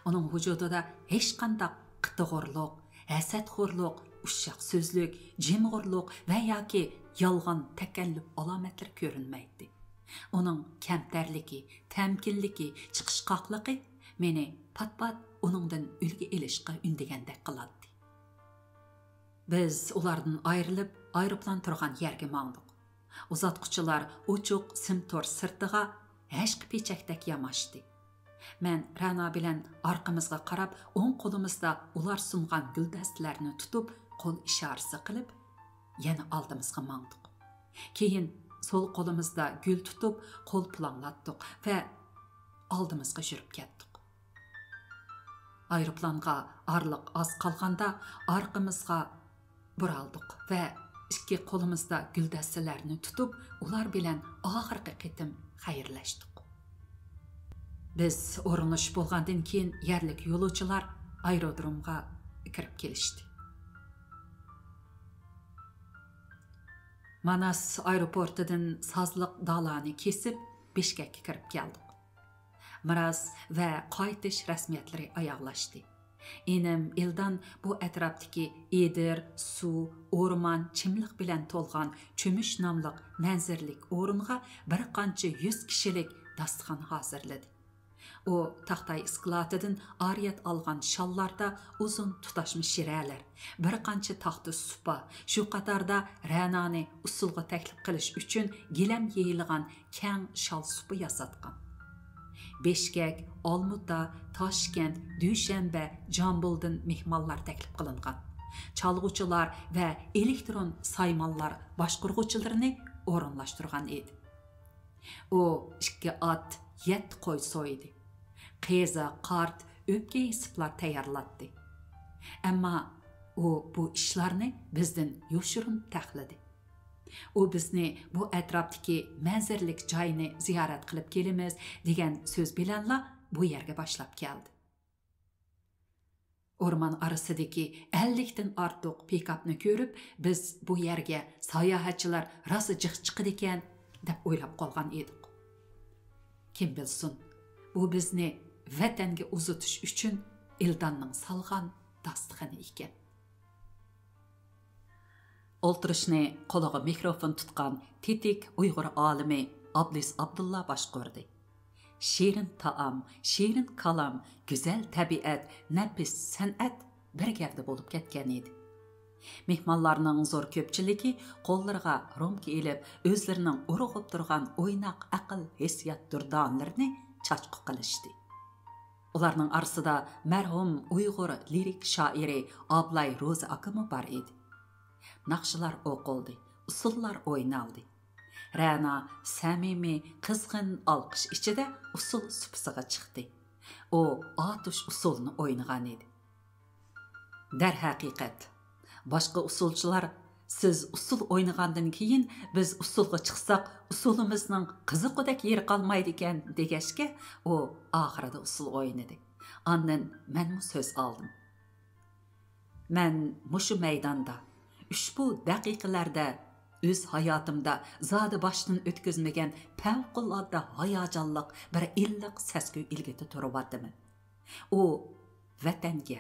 ئۇنىڭ ۋۇجۇدىدا ھېچقانداق قىتىغۇرلۇق، ھەسەتخورلۇق، ئۇششاق سۆزلۈك، جىمغۇرلۇق ۋە ياكى يالغان تەكەللۇپ ئالامەتلىرى كۆرۈنمەيتتى. ئۇنىڭ كەمتەرلىكى، تەمكىنلىكى، چىقىشقاقلىقى مېنى پات-پات ئۇنىڭدىن ئۈلگە ئېلىشقا ئۈندىگەندەك قىلاتتى. بىز ئۇلاردىن ئايرىلىپ، ئايروپىلان تۇرغان يەرگە ماڭدۇق. ئۇزاتقۇچىلار ئوچۇق سىم تور سىرتىغا ھەشقە پېچەكتەك ياماشتى. مەن رەنا بىلەن ئارقىمىزغا قاراپ، ئوڭ قولىمىزدا ئۇلار سۇنغان گۈلدەستىلەرنى تۇتۇپ، قول ئىشارىسى قىلىپ، يەنە ئالدىمىزغا ماڭدۇق. كېيىن سول قولىمىزدا گۈل تۇتۇپ، قول پۇلاڭلاتتۇق ۋە ئالدىمىزغا يۈرۈپ كەتتۇق. ئايروپىلانغا ئارىلىق ئاز قالغاندا ئارقىمىزغا بۇرالدۇق ۋە ئىككى قولىمىزدا گۈلدەستىلەرنى تۇتۇپ، ئۇلار بىلەن ئاخىرقى قېتىم خەيرلەشتۇق. بىز ئورۇنلىشىپ بولغاندىن كېيىن يەرلىك يولۇچىلار ئايرودرومغا كىرىپ كېلىشتى. ماناس ئايروپورتىدىن سازلىق دالانى كېسىپ، بىشكەككە كىرىپ كەلدۇق. مىراس ۋە قايتىش رەسمىيەتلىرى ئاياغلاشتى. ئىنىم ئىلدان بۇ ئەتراپتىكى ئېدىر، سۇ، ئورمان، چىملىق بىلەن تولغان چۆمۈش ناملىق مەنزىرىلىك ئورۇنغا بىر قانچە يۈز كىشىلىك داستىخان ھازىرلىدى. ئۇ تاختاي ئىسكىلاتىدىن ئارىيەت ئالغان شاللاردا ئۇزۇن تۇتاشما شىرەلەر، بىر قانچە تاختا سۇپا، شۇ قاتاردا رەنانى ئۇسسۇلغا تەكلىپ قىلىش ئۈچۈن گىلەم يېيىلغان كەڭ شال سۇپا ياساتقان. بىشكەك، ئالمۇتا، تاشكەنت، دۈشەنبە، جامبۇلدىن مېھمانلار تەكلىپ قىلىنغان. چالغۇچىلار ۋە ئېلېكترون سايمانلار باشقۇرغۇچىلىرىنى ئورۇنلاشتۇرغان ئىدى. ئۇ ئىككى ئات، يەتتە قوي سويدى. قېزا، قارت، ئۆپكە يېسىپلار تەييارلاتتى. ئەمما ئۇ بۇ ئىشلارنى بىزدىن يوشۇرۇن تەقلىدى. ئۇ بىزنى بۇ ئەتراپتىكى مەنزىرىلىك جاينى زىيارەت قىلىپ كېلىمىز دېگەن سۆز بىلەنلا بۇ يەرگە باشلاپ كەلدى. ئورمان ئارىسىدىكى ئەللىكتىن ئارتۇق پىكاپنى كۆرۈپ، بىز بۇ يەرگە ساياھەتچىلەر راسا جىق چىقىدىكەن، دەپ ئويلاپ قالغان ئىدۇق. كىم بىلسۇن، بۇ بىزنى ۋەتەنگە ئۇزىتىش ئۈچۈن ئىلداننىڭ سالغان داستىخىنى ئىكەن. ئولتۇرۇشنى قولىغا مىكروفون تۇتقان تېتىك ئۇيغۇر ئالىمى ئابلىز ئابدۇللا باشقۇردى. شېرىن تائام، شېرىن كالام، گۈزەل تەبىئەت، نەپىس سەنئەت بىر گەۋدە بولۇپ كەتكەن ئىدى. مېھمانلارنىڭ زور كۆپچىلىكى قوللىرىغا رومكا ئېلىپ، ئۆزلىرىنىڭ ئۇرغۇپ تۇرغان ئويناق ئەقىل ھېسسىيات دۇردانىلىرىنى چاچقۇ قىلىشتى. ئۇلارنىڭ ئارىسىدا مەرھۇم ئۇيغۇر لىرىك شائىرى ئابلاي روزى ئاكىمۇ بار ئىدى. ناخشىلار ئوقۇلدى، ئۇسسۇللار ئوينالدى. رەنا سەمىمىي، قىزغىن ئالقىش ئىچىدە ئۇسسۇل سۇپىسىغا چىقتى. ئۇ ئاتۇش ئۇسسۇلىنى ئوينىغان ئىدى. دەرھەقىقەت، باشقا ئۇسسۇلچىلار، «سىز ئۇسسۇل ئوينىغاندىن كېيىن بىز ئۇسسۇلغا چىقساق، ئۇسسۇلىمىزنىڭ قىزىققۇدەك يېرى قالمايدىكەن» دېگەچكە، ئۇ ئاخىرىدا ئۇسسۇل ئوينىدى. ئاندىن مەنمۇ سۆز ئالدىم. مەن مۇشۇ مەيداندا، ئۇشبۇ دەقىقىلەردە ئۆز ھاياتىمدا زادى باشتىن ئۆتكۈزمىگەن پەۋقۇلئاددە ھاياجانلىق بىر ئىللىق سەسكۈي ئىلكىدە تۇرۇۋاتىمەن. ئۇ ۋەتەنگە،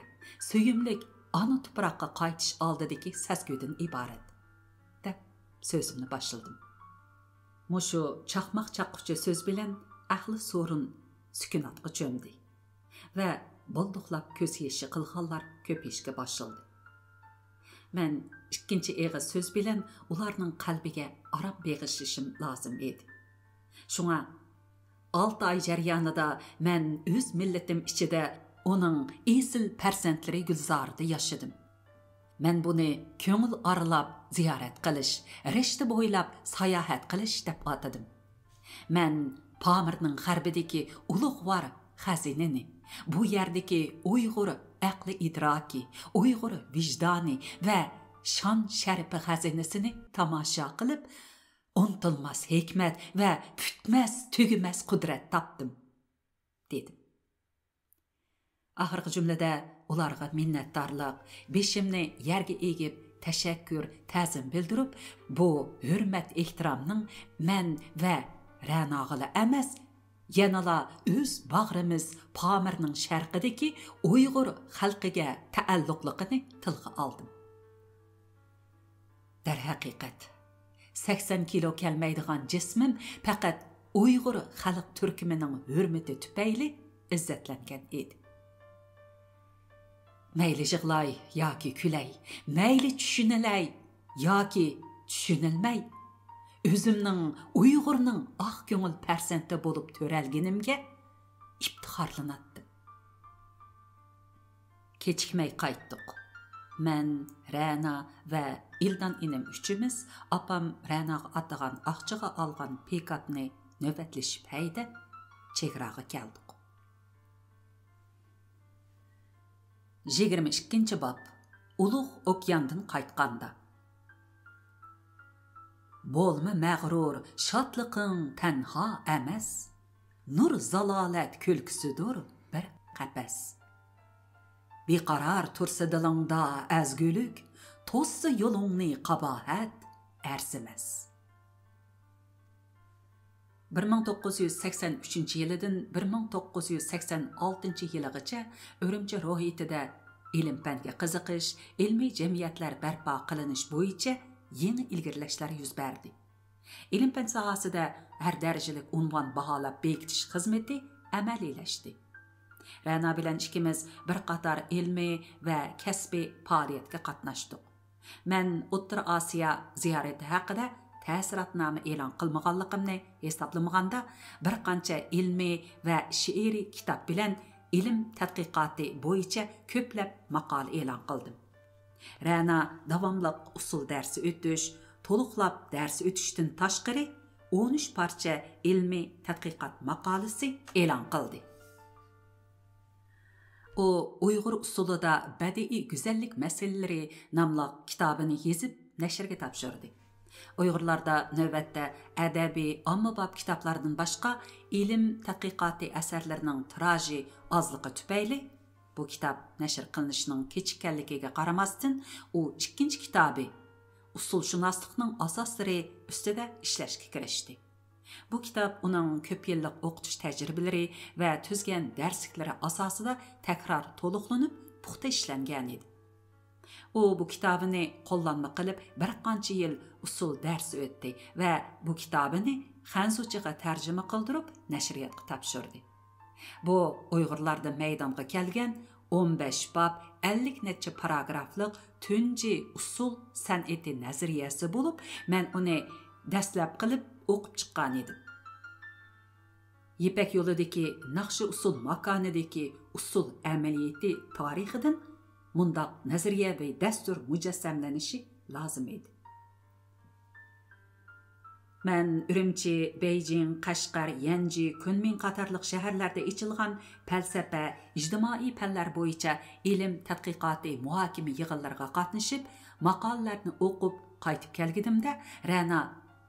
سۆيۈملۈك ئانا تۇپراققا قايتىش ئالدىدىكى سەسكۈدىن ئىبارەت، دەپ سۆزۈمنى باشلىدىم. مۇشۇ چاقماق چاققۇچە سۆز بىلەن ئەھلى سورۇن سۈكۈناتقا چۆمدى ۋە بولدۇقلاپ كۆز يېشى قىلغانلار كۆپىيىشكە باشلىدى. مەن ئىككىنچى ئېغىز سۆز بىلەن ئۇلارنىڭ قەلبىگە ئارام بېغىشلىشىم لازىم ئىدى. شۇڭا ئالتە ئاي جەريانىدا مەن ئۆز مىللىتىم ئىچىدە ئۇنىڭ ئېسىل پەرزەنتلىرى گۈلزارىدا ياشىدىم. مەن بۇنى كۆڭۈل ئارىلاپ زىيارەت قىلىش، رىشتە بويلاپ ساياھەت قىلىش دەپ ئاتىدىم. مەن پامىرنىڭ غەربىدىكى ئۇلۇغۋار خەزىنىنى، بۇ يەردىكى ئۇيغۇر ئەقلى ئىدراكى، ئۇيغۇر ۋىجدانى ۋە شان شەرىپى خەزىنىسىنى تاماشا قىلىپ، ئۇنتۇلماس ھېكمەت ۋە پۈتمەس تۈگىمەس قۇدرەت تاپتىم، دېدىم. ئاخىرقى جۈملىدە ئۇلارغا مىننەتدارلىق، بېشىمنى يەرگە ئېگىپ تەشەككۈر، تەزىم بىلدۈرۈپ، بۇ ھۆرمەت ئېھتىرامنىڭ مەن ۋە رەناغىلا ئەمەس، يەنىلا ئۆز باغرىمىز پامىرنىڭ شەرقىدىكى ئۇيغۇر خەلقىگە تەئەللۇقلۇقىنى تىلغا ئالدىم. دەرھەقىقەت، سەكسەن كىلو كەلمەيدىغان جىسمىم پەقەت ئۇيغۇر خەلق تۈركۈمىنىڭ ھۆرمىتى تۈپەيلى ئىززەتلەنگەن ئىدى. مەيلى يىغلاي ياكى كۈلەي، مەيلى چۈشىنىلەي ياكى چۈشىنىلمەي، ئۆزۈمنىڭ ئۇيغۇرنىڭ ئاق كۆڭۈل پەرزەنتى بولۇپ تۆرەلگىنىمگە ئىپتىخارلىناتتىم. كېچىكمەي قايتتۇق. مەن، رەنا ۋە ئىلدان ئىنىم ئۈچىمىز ئاپام رەناغا ئاتىغان ئاقچىغا ئالغان پىكاپنى نۆۋەتلىشىپ ھەيدەپ، چېگراغا كەلدۇق. يىگىرمە ئىككىنچى باب. ئۇلۇغ ئوكياندىن قايتقاندا. بولما مەغرۇر، شادلىقىڭ تەنھا ئەمەس، نۇر زالالەت كۈلكىسىدۇر بىر قەپەس. بىقارار تۇرسا دىلىڭدا ئەزگۈلۈك، توسسا يولۇڭنى قاباھەت ئەرزىمەس. بىر مىڭ توققۇز يۈز سەكسەن ئۈچىنچى يىلىدىن بىر مىڭ توققۇز يۈز سەكسەن ئالتىنچى يىلىغىچە ئۈرۈمچى روھىيىتىدە ئىلىم-پەنگە قىزىقىش، ئىلمىي جەمئىيەتلەر بەرپا قىلىنىش بويىچە يېڭى ئىلگىرىلەشلەر يۈز بەردى. ئىلىم-پەن ساھەسىدە ھەر دەرىجىلىك ئۇنۋان باھالاپ بېكىتىش خىزمىتى ئەمەلىيلەشتى. رەنا بىلەن ئىككىمىز بىر قاتار ئىلمىي ۋە كەسپىي پائالىيەتكە قاتناشتۇق. مەن ئوتتۇرا ئاسىيا زىيارىتى ھەققىدە تەسىراتنامە ئېلان قىلمىغانلىقىمنى ھېسابلىمىغاندا، بىر قانچە ئىلمىي ۋە شېئىرىي كىتاب بىلەن ئىلىم تەتقىقاتى بويىچە كۆپلەپ ماقالە ئېلان قىلدىم. رەنا داۋاملىق ئۇسسۇل دەرسى ئۆتۈش، تولۇقلاپ دەرس ئۆتۈشتىن تاشقىرى، ئون ئۈچ پارچە ئىلمىي تەتقىقات ماقالىسى ئېلان قىلدى. ئۇ ئۇيغۇر ئۇسسۇلىدا بەدىئىي گۈزەللىك مەسىلىلىرى ناملىق كىتابىنى يېزىپ نەشرگە تاپشۇردى. ئۇيغۇرلاردا نۆۋەتتە ئەدەبىي ئاممىباب كىتابلاردىن باشقا ئىلىم تەتقىقاتى ئەسەرلىرىنىڭ تىراژى ئازلىقى تۈپەيلى، بۇ كىتاب نەشر قىلىنىشىنىڭ كېچىككەنلىكىگە قارىماستىن، ئۇ ئىككىنچى كىتابى ئۇسسۇلشۇناسلىقنىڭ ئاساسلىرى ئۈستىدە ئىشلەشكە كىرىشتى. بۇ كىتاب ئۇنىڭ كۆپ يىللىق ئوقۇتۇش تەجرىبىلىرى ۋە تۈزگەن دەرسلىكلىرى ئاساسىدا تەكرار تولۇقلىنىپ، پۇختا ئىشلەنگەنىدى. ئۇ بۇ كىتابىنى قوللانما قىلىپ، بىر قانچە يىل ئۇسسۇل دەرسى ئۆتتى ۋە بۇ كىتابىنى خەنزۇچىغا تەرجىمە قىلدۇرۇپ، نەشرىياتقا تاپشۇردى. بۇ ئۇيغۇرلاردا مەيدانغا كەلگەن ئون بەش باب، ئەللىك نەچچە پاراگرافلىق تۇنجى ئۇسسۇل سەنئىتى نەزەرىيەسى بولۇپ، مەن ئۇنى دەسلەپ قىلىپ ئوقۇپ چىققانىدىم. يىپەك يولىدىكى ناخشا ئۇسسۇل ماكانىدىكى ئۇسسۇل ئەمەلىيىتى تارىخىدىن مۇنداق نەزەرىيەۋى دەستۇر مۇجەسسەملىنىشى لازىم ئىدى. مەن ئۈرۈمچى، بېيجىڭ، قەشقەر، يەنجى، كۈنمىڭ قاتارلىق شەھەرلەردە ئېچىلغان پەلسەپە، ئىجتىمائىي پەنلەر بويىچە ئىلىم تەتقىقاتى مۇھاكىمە يىغىنلىرىغا قاتنىشىپ، ماقالىلەرنى ئوقۇپ قايتىپ كەلگىنىمدە، رەنا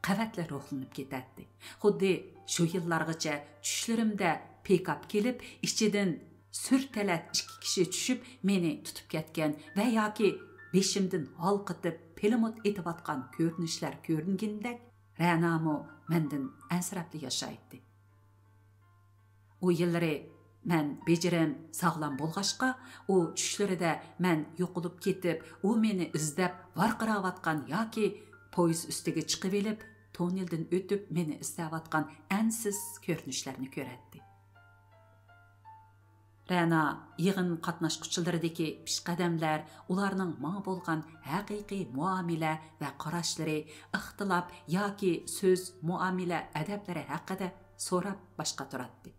قەۋەتلا روھلىنىپ كېتەتتى. خۇددى شۇ يىللارغىچە چۈشلىرىمدە پىكاپ كېلىپ، ئىچىدىن سۈر تەلەت ئىككى كىشى چۈشۈپ، مېنى تۇتۇپ كەتكەن ۋە ياكى بېشىمدىن ھالقىتىپ، پىلىموت ئېتىۋاتقان كۆرۈنۈشلەر كۆرۈنگىنىدەك، رەنامۇ مەندىن ئەنسىرەپلا ياشايتتى. ئۇ يىللىرى مەن بېجىرىم ساغلام بولغاچقا، ئۇ چۈشلىرىدە مەن يوقىلىپ كېتىپ، ئۇ مېنى ئىزدەپ ۋارقىراۋاتقان ياكى پويىز ئۈستىگە چىقىۋېلىپ، توننېلدىن ئۆتۈپ مېنى ئىزدەۋاتقان ئەنسىز كۆرۈنۈشلەرنى كۆرەتتى. رەنا يىغىن قاتناشقۇچىلىرىدىكى پېشقەدەملەر، ئۇلارنىڭ ماڭا بولغان ھەقىقىي مۇئامىلە ۋە قاراشلىرى، ئىختىلاپ ياكى سۆز، مۇئامىلە ئەدەپلىرى ھەققىدە سوراپ باش قاتۇراتتى.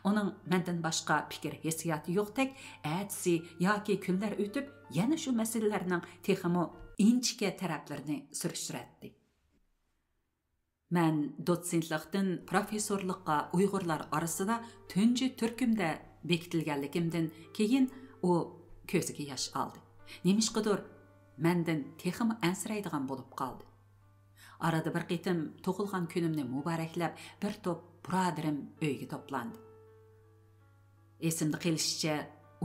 ئۇنىڭ مەندىن باشقا پىكىر ھېسسىياتى يوقتەك، ئەتىسى ياكى كۈنلەر ئۆتۈپ، يەنە شۇ مەسىلىلەرنىڭ تېخىمۇ ئىنچىكە تەرەپلىرىنى سۈرۈشتۈرەتتى. مەن دوتسېنتلىقتىن پروفېسسورلۇققا ئۇيغۇرلار ئارىسىدا تۇنجى تۈركۈمدە بېكىتىلگەنلىكىمدىن كېيىن ئۇ كۆزىگە ياش ئالدى. نېمىشقىدۇر مەندىن تېخىمۇ ئەنسىرەيدىغان بولۇپ قالدى. ئارىدا بىر قېتىم تۇغۇلغان كۈنۈمنى مۇبارەكلەپ بىر توپ بۇرادىرىم ئۆيگە توپلاندى. ئېسىمدە قېلىشىچە،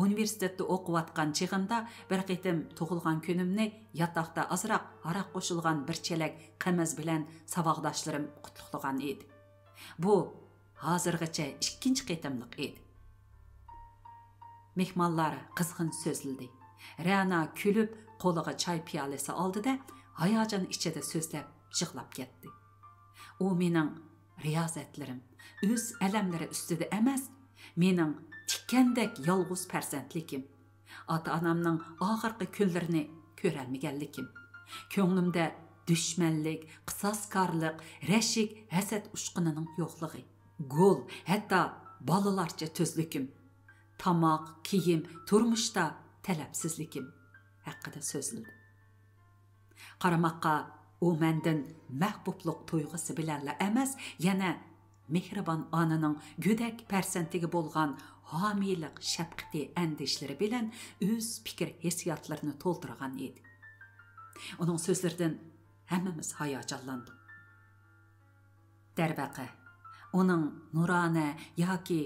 ئۇنىۋېرسىتېتتا ئوقۇۋاتقان چېغىمدا بىر قېتىم تۇغۇلغان كۈنۈمنى ياتاقتا ئازراق ھاراق قوشۇلغان بىر چېلەك قىمىز بىلەن ساۋاقداشلىرىم قۇتلۇقلىغان ئىدى. بۇ ھازىرغىچە ئىككىنچى قېتىملىق ئىدى. مېھمانلار قىزغىن سۆزلىدى. رەنا كۈلۈپ قولىغا چاي پىيالىسى ئالدى-دە، ھاياجان ئىچىدە سۆزلەپ يىغلاپ كەتتى. ئۇ مېنىڭ رىيازەتلىرىم، ئۆز ئەلەملىرى ئۈستىدە ئەمەس، مېنىڭ تىكەندەك يالغۇز پەرزەنتلىكىم، ئاتا-ئانامنىڭ ئاخىرقى كۈنلىرىنى كۆرەلمىگەنلىكىم، كۆڭلۈمدە دۈشمەنلىك، قىساسكارلىق، رەشك، ھەسەت ئۇچقۇنىنىڭ يوقلۇقى، گول، ھەتتا بالىلارچە تۈزلۈكۈم، تاماق، كىيىم، تۇرمۇشتا تەلەپسىزلىكىم ھەققىدە سۆزلىدى. قارىماققا، ئۇ مەندىن مەھبۇبلۇق تۇيغۇسى بىلەنلا ئەمەس، يەنە مېھرىبان ئانىنىڭ گۆدەك پەرزەنتىگە بولغان ھامىيلىق شەپقىتى ئەندىشىلىرى بىلەن ئۆز پىكىر ھېسسىياتلىرىنى تولدۇرغان ئىدى. ئۇنىڭ سۆزلىرىدىن ھەممىمىز ھاياجانلاندۇق. دەرۋەقە، ئۇنىڭ نۇرانە ياكى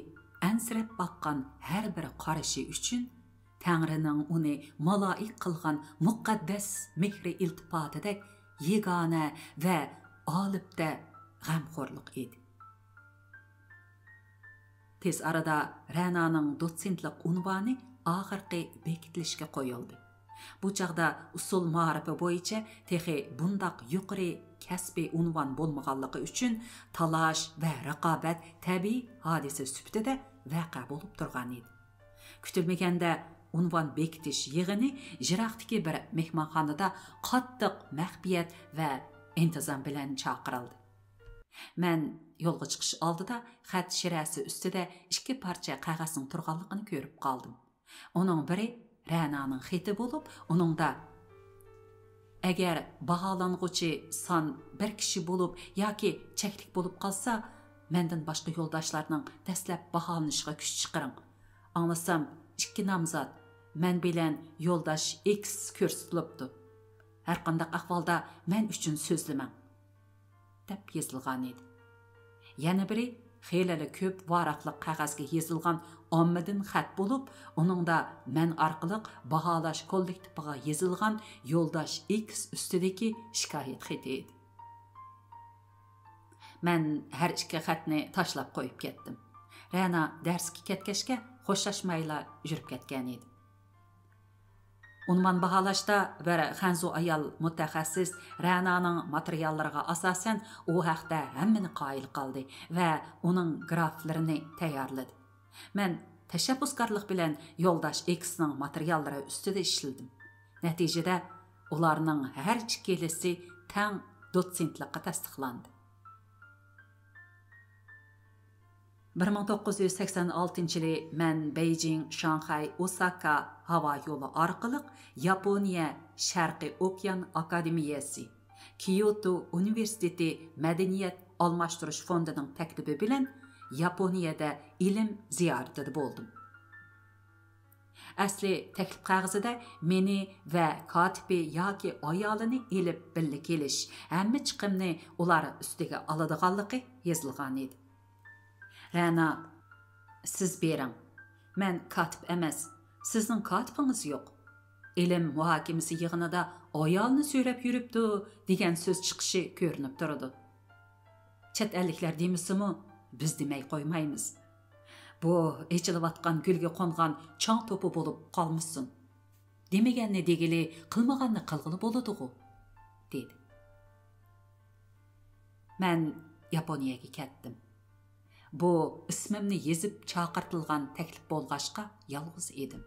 ئەنسىرەپ باققان ھەر بىر قارىشى ئۈچۈن تەڭرىنىڭ ئۇنى مالائىك قىلغان مۇقەددەس مېھرى ئىلتىپاتىدەك يېگانە ۋە ئالىپتە غەمخورلۇق ئىدى. تېز ئارىدا رەنانىڭ دوتسېنتلىق ئۇنۋانى ئاخىرقى بېكىتىلىشكە قويۇلدى. بۇ چاغدا ئۇسسۇل مائارىپى بويىچە تېخى بۇنداق يۇقىرى كەسپىي ئۇنۋان بولمىغانلىقى ئۈچۈن تالاش ۋە رىقابەت تەبىئىي ھادىسە سۈپىتىدە ۋەقە بولۇپ تۇرغان ئىدى. كۈتۈلمىگەندە ئۇنۋان بېكىتىش يىغىنى يىراقتىكى بىر مېھمانخانىدا قاتتىق مەخپىيەت ۋە ئىنتىزام بىلەن چاقىرىلدى. مەن يولغا چىقىش ئالدىدا خەت شىرەسى ئۈستىدە ئىككى پارچە قەغەزنىڭ تۇرغانلىقىنى كۆرۈپ قالدىم. ئۇنىڭ بىرى رەنانىڭ خېتى بولۇپ، ئۇنىڭدا، «ئەگەر باھالانغۇچى سان بىر كىشى بولۇپ ياكى چەكلىك بولۇپ قالسا، مەندىن باشقا يولداشلارنىڭ دەسلەپ باھالىنىشىغا كۈچ چىقىرىڭ. ئاڭلىسام، ئىككى نامزات، مەن بىلەن يولداش ئىكس كۆرسىتىلىپتۇ. ھەرقانداق ئەھۋالدا مەن ئۈچۈن سۆزلىمەڭ» دەپ يېزىلغانىدى. يەنە بىرى خېلىلا كۆپ ۋاراقلىق قەغەزگە يېزىلغان ئاممىدىن خەت بولۇپ، ئۇنىڭدا مەن ئارقىلىق باھالاش كوللېكتىپىغا يېزىلغان يولداش ئىكس ئۈستىدىكى شىكايەت خېتى ئىدى. مەن ھەر ئىككى خەتنى تاشلاپ قويۇپ كەتتىم. رەنا دەرسكە كەتكەچكە خوشلاشمايلا يۈرۈپ كەتكەنىدى. ئۇنۋان باھالاشتا بىر خەنزۇ ئايال مۇتەخەسسىس رەنانىڭ ماتېرىياللىرىغا ئاساسەن ئۇ ھەقتە ھەممىنى قايىل قىلدى ۋە ئۇنىڭ گرافلىرىنى تەييارلىدى. مەن تەشەببۇسكارلىق بىلەن يولداش ئېكسنىڭ ماتېرىياللىرى ئۈستىدە ئىشلىدىم. نەتىجىدە ئۇلارنىڭ ھەر ئىككىلىسى تەڭ دوتسېنتلىققا تەستىقلاندى. بىر مىڭ توققۇز يۈز سەكسەن ئالتىنچى يىلى مەن بېيجىڭ، شاڭخەي، ئوساكا ھاۋا يولى ئارقىلىق ياپونىيە شەرقىي ئوكيان ئاكادېمىيەسى، كيوتو ئۇنىۋېرسىتېتى مەدەنىيەت ئالماشتۇرۇش فوندىنىڭ تەكلىپى بىلەن ياپونىيەدە ئىلىم زىيارىتىدە بولدۇم. ئەسلى تەكلىپ قەغىزىدە مېنى ۋە كاتىپى ياكى ئايالىنى ئېلىپ بىللە كېلىش، ھەممە چىقىمنى ئۇلار ئۈستىگە ئالىدىغانلىقى يېزىلغانىدى. رەنا، سىز بېرىڭ. مەن كاتىپ ئەمەس، سىزنىڭ كاتىپىڭىز يوق. ئىلىم مۇھاكىمىسى يىغىنىدا ئايالنى سۆرەپ يۈرۈپتۇ دېگەن سۆز چىقىشى كۆرۈنۈپ تۇرىدۇ. چەت ئەللىكلەر دېمىسىمۇ، بىز دېمەي قويمايمىز. بۇ ئېچىلىۋاتقان گۈلگە قونغان چاڭ توپى بولۇپ قالمىسۇن. دېمىگەننى دېگىلى، قىلمىغاننى قىلغىلى بولىدىغۇ، دېدى. مەن ياپونىيەگە كەتتىم. بۇ ئىسمىمنى يېزىپ چاقىرتىلغان تەكلىپ بولغاچقا، يالغۇز ئىدىم.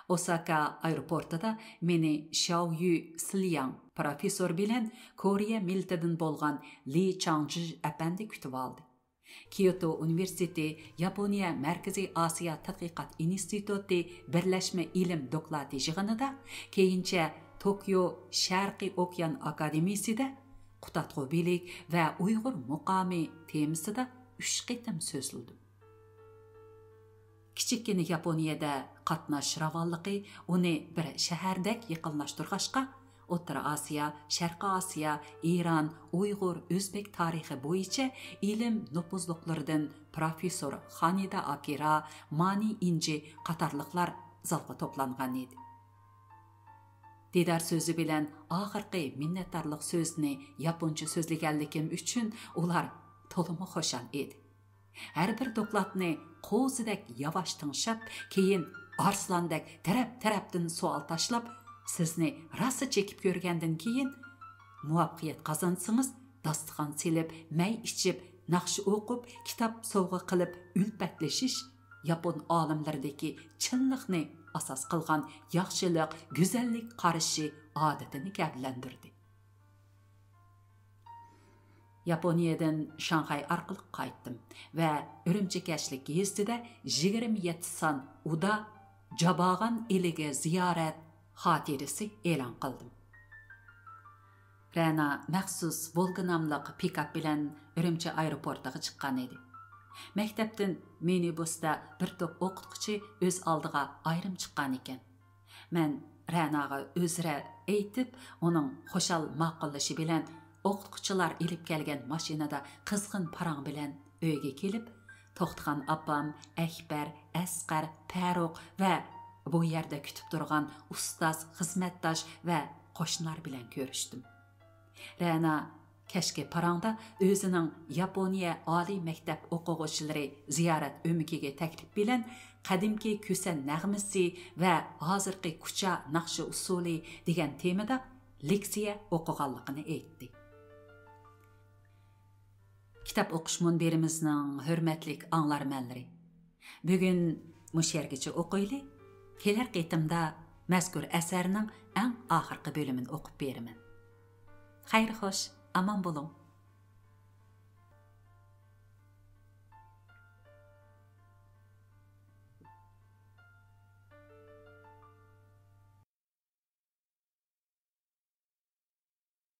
ئوساكا ئايروپورتىدا مېنى شياۋيۈ سىلياڭ پروفېسسور بىلەن كورېيە مىللىتىدىن بولغان لى چاڭجىژ ئەپەندى كۈتۈۋالدى. كيوتو ئۇنىۋېرسىتېتى ياپونىيە مەركىزىي ئاسىيا تەتقىقات ئىنستىتۇتى بىرلەشمە ئىلىم دوكلاتى يىغىنىدا، كېيىنچە توكيو شەرقىي ئوكيان ئاكادېمىيىسىدە پۇتاتخۇ بىلىك ۋە ئۇيغۇر مۇقامى تېمىسىدا ئۈچ قېتىم سۆزلىدىم. كىچىككىنە ياپونىيەدە قاتناش راۋانلىقى ئۇنى بىر شەھەردەك يېقىنلاشتۇرغاچقا، ئوتتۇرا ئاسىيا، شەرقىي ئاسىيا، ئىران، ئۇيغۇر، ئۆزبېك تارىخى بويىچە ئىلىم نوپۇزلۇقلىرىدىن پروفېسسور خانىدا ئاكىرا، مانى ئىنجى قاتارلىقلار زالغا توپلانغان ئىدى. دىدار سۆزى بىلەن ئاخىرقى مىننەتدارلىق سۆزىنى ياپونچە سۆزلىگەنلىكىم ئۈچۈن ئۇلار تولىمۇ خۇشال ئىدى. ھەر بىر دوكلاتنى قوزىدەك ياۋاش تىڭشاپ، كېيىن ئارسلاندەك تەرەپ-تەرەپتىن سوئال تاشلاپ، سىزنى راسا چېكىپ كۆرگەندىن كېيىن، مۇۋەپپەقىيەت قازانسىڭىز، داستىخان سېلىپ، مەي ئىچىپ، ناخشا ئوقۇپ، كىتاب سوۋغا قىلىپ ئۈلپەتلىشىش ياپون ئالىملىرىدىكى چىنلىقنى ئاساس قىلغان ياخشىلىق، گۈزەللىك قارىشى ئادىتىنى گەۋدىلەندۈردى. ياپونىيەدىن شاڭخەي ئارقىلىق قايتتىم ۋە ئۈرۈمچى كەچلىك گېزىتىدە يىگىرمە يەتتە سان ئۇدا جاباغان ئېلىگە زىيارەت خاتىرىسى ئېلان قىلدىم. رەنا مەخسۇس ۋولگا ناملىق پىكاپ بىلەن ئۈرۈمچى ئايروپورتىغا چىققان ئىدى. مەكتەپتىن مىنىبۇستا بىر توپ ئوقۇتقۇچى ئۆز ئالدىغا ئايرىم چىققان ئىكەن. مەن رەناغا ئۆزرە ئېيتىپ، ئۇنىڭ خۇشال ماقۇللىشى بىلەن ئوقۇتقۇچىلار ئېلىپ كەلگەن ماشىنىدا قىزغىن پاراڭ بىلەن ئۆيگە كېلىپ، توختىغان ئاپام، ئەكبەر، ئەسقەر، پەرۇق ۋە بۇ يەردە كۈتۈپ تۇرغان ئۇستاز، خىزمەتداش ۋە قوشنىلار بىلەن كۆرۈشتۈم. رەنا كەچكى پاراڭدا ئۆزىنىڭ ياپونىيە ئالىي مەكتەپ ئوقۇغۇچىلىرى زىيارەت ئۆمىكىگە تەكلىپ بىلەن قەدىمكى كۈسەن نەغمىسى ۋە ھازىرقى كۇچا ناخشا ئۇسسۇلى دېگەن تېمىدا لېكسىيە ئوقۇغانلىقىنى ئېيتتى. كىتاب ئوقۇش مۇنبىرىمىزنىڭ ھۆرمەتلىك ئاڭلارمەنلىرى، بۈگۈن مۇشۇ يەرگىچە ئوقۇيلى. كېلەر قېتىمدا مەزكۇر ئەسەرنىڭ ئەڭ ئاخىرقى بۆلۈمىنى ئوقۇپ بېرىمەن. خەير خوش، ئامان بولۇڭ.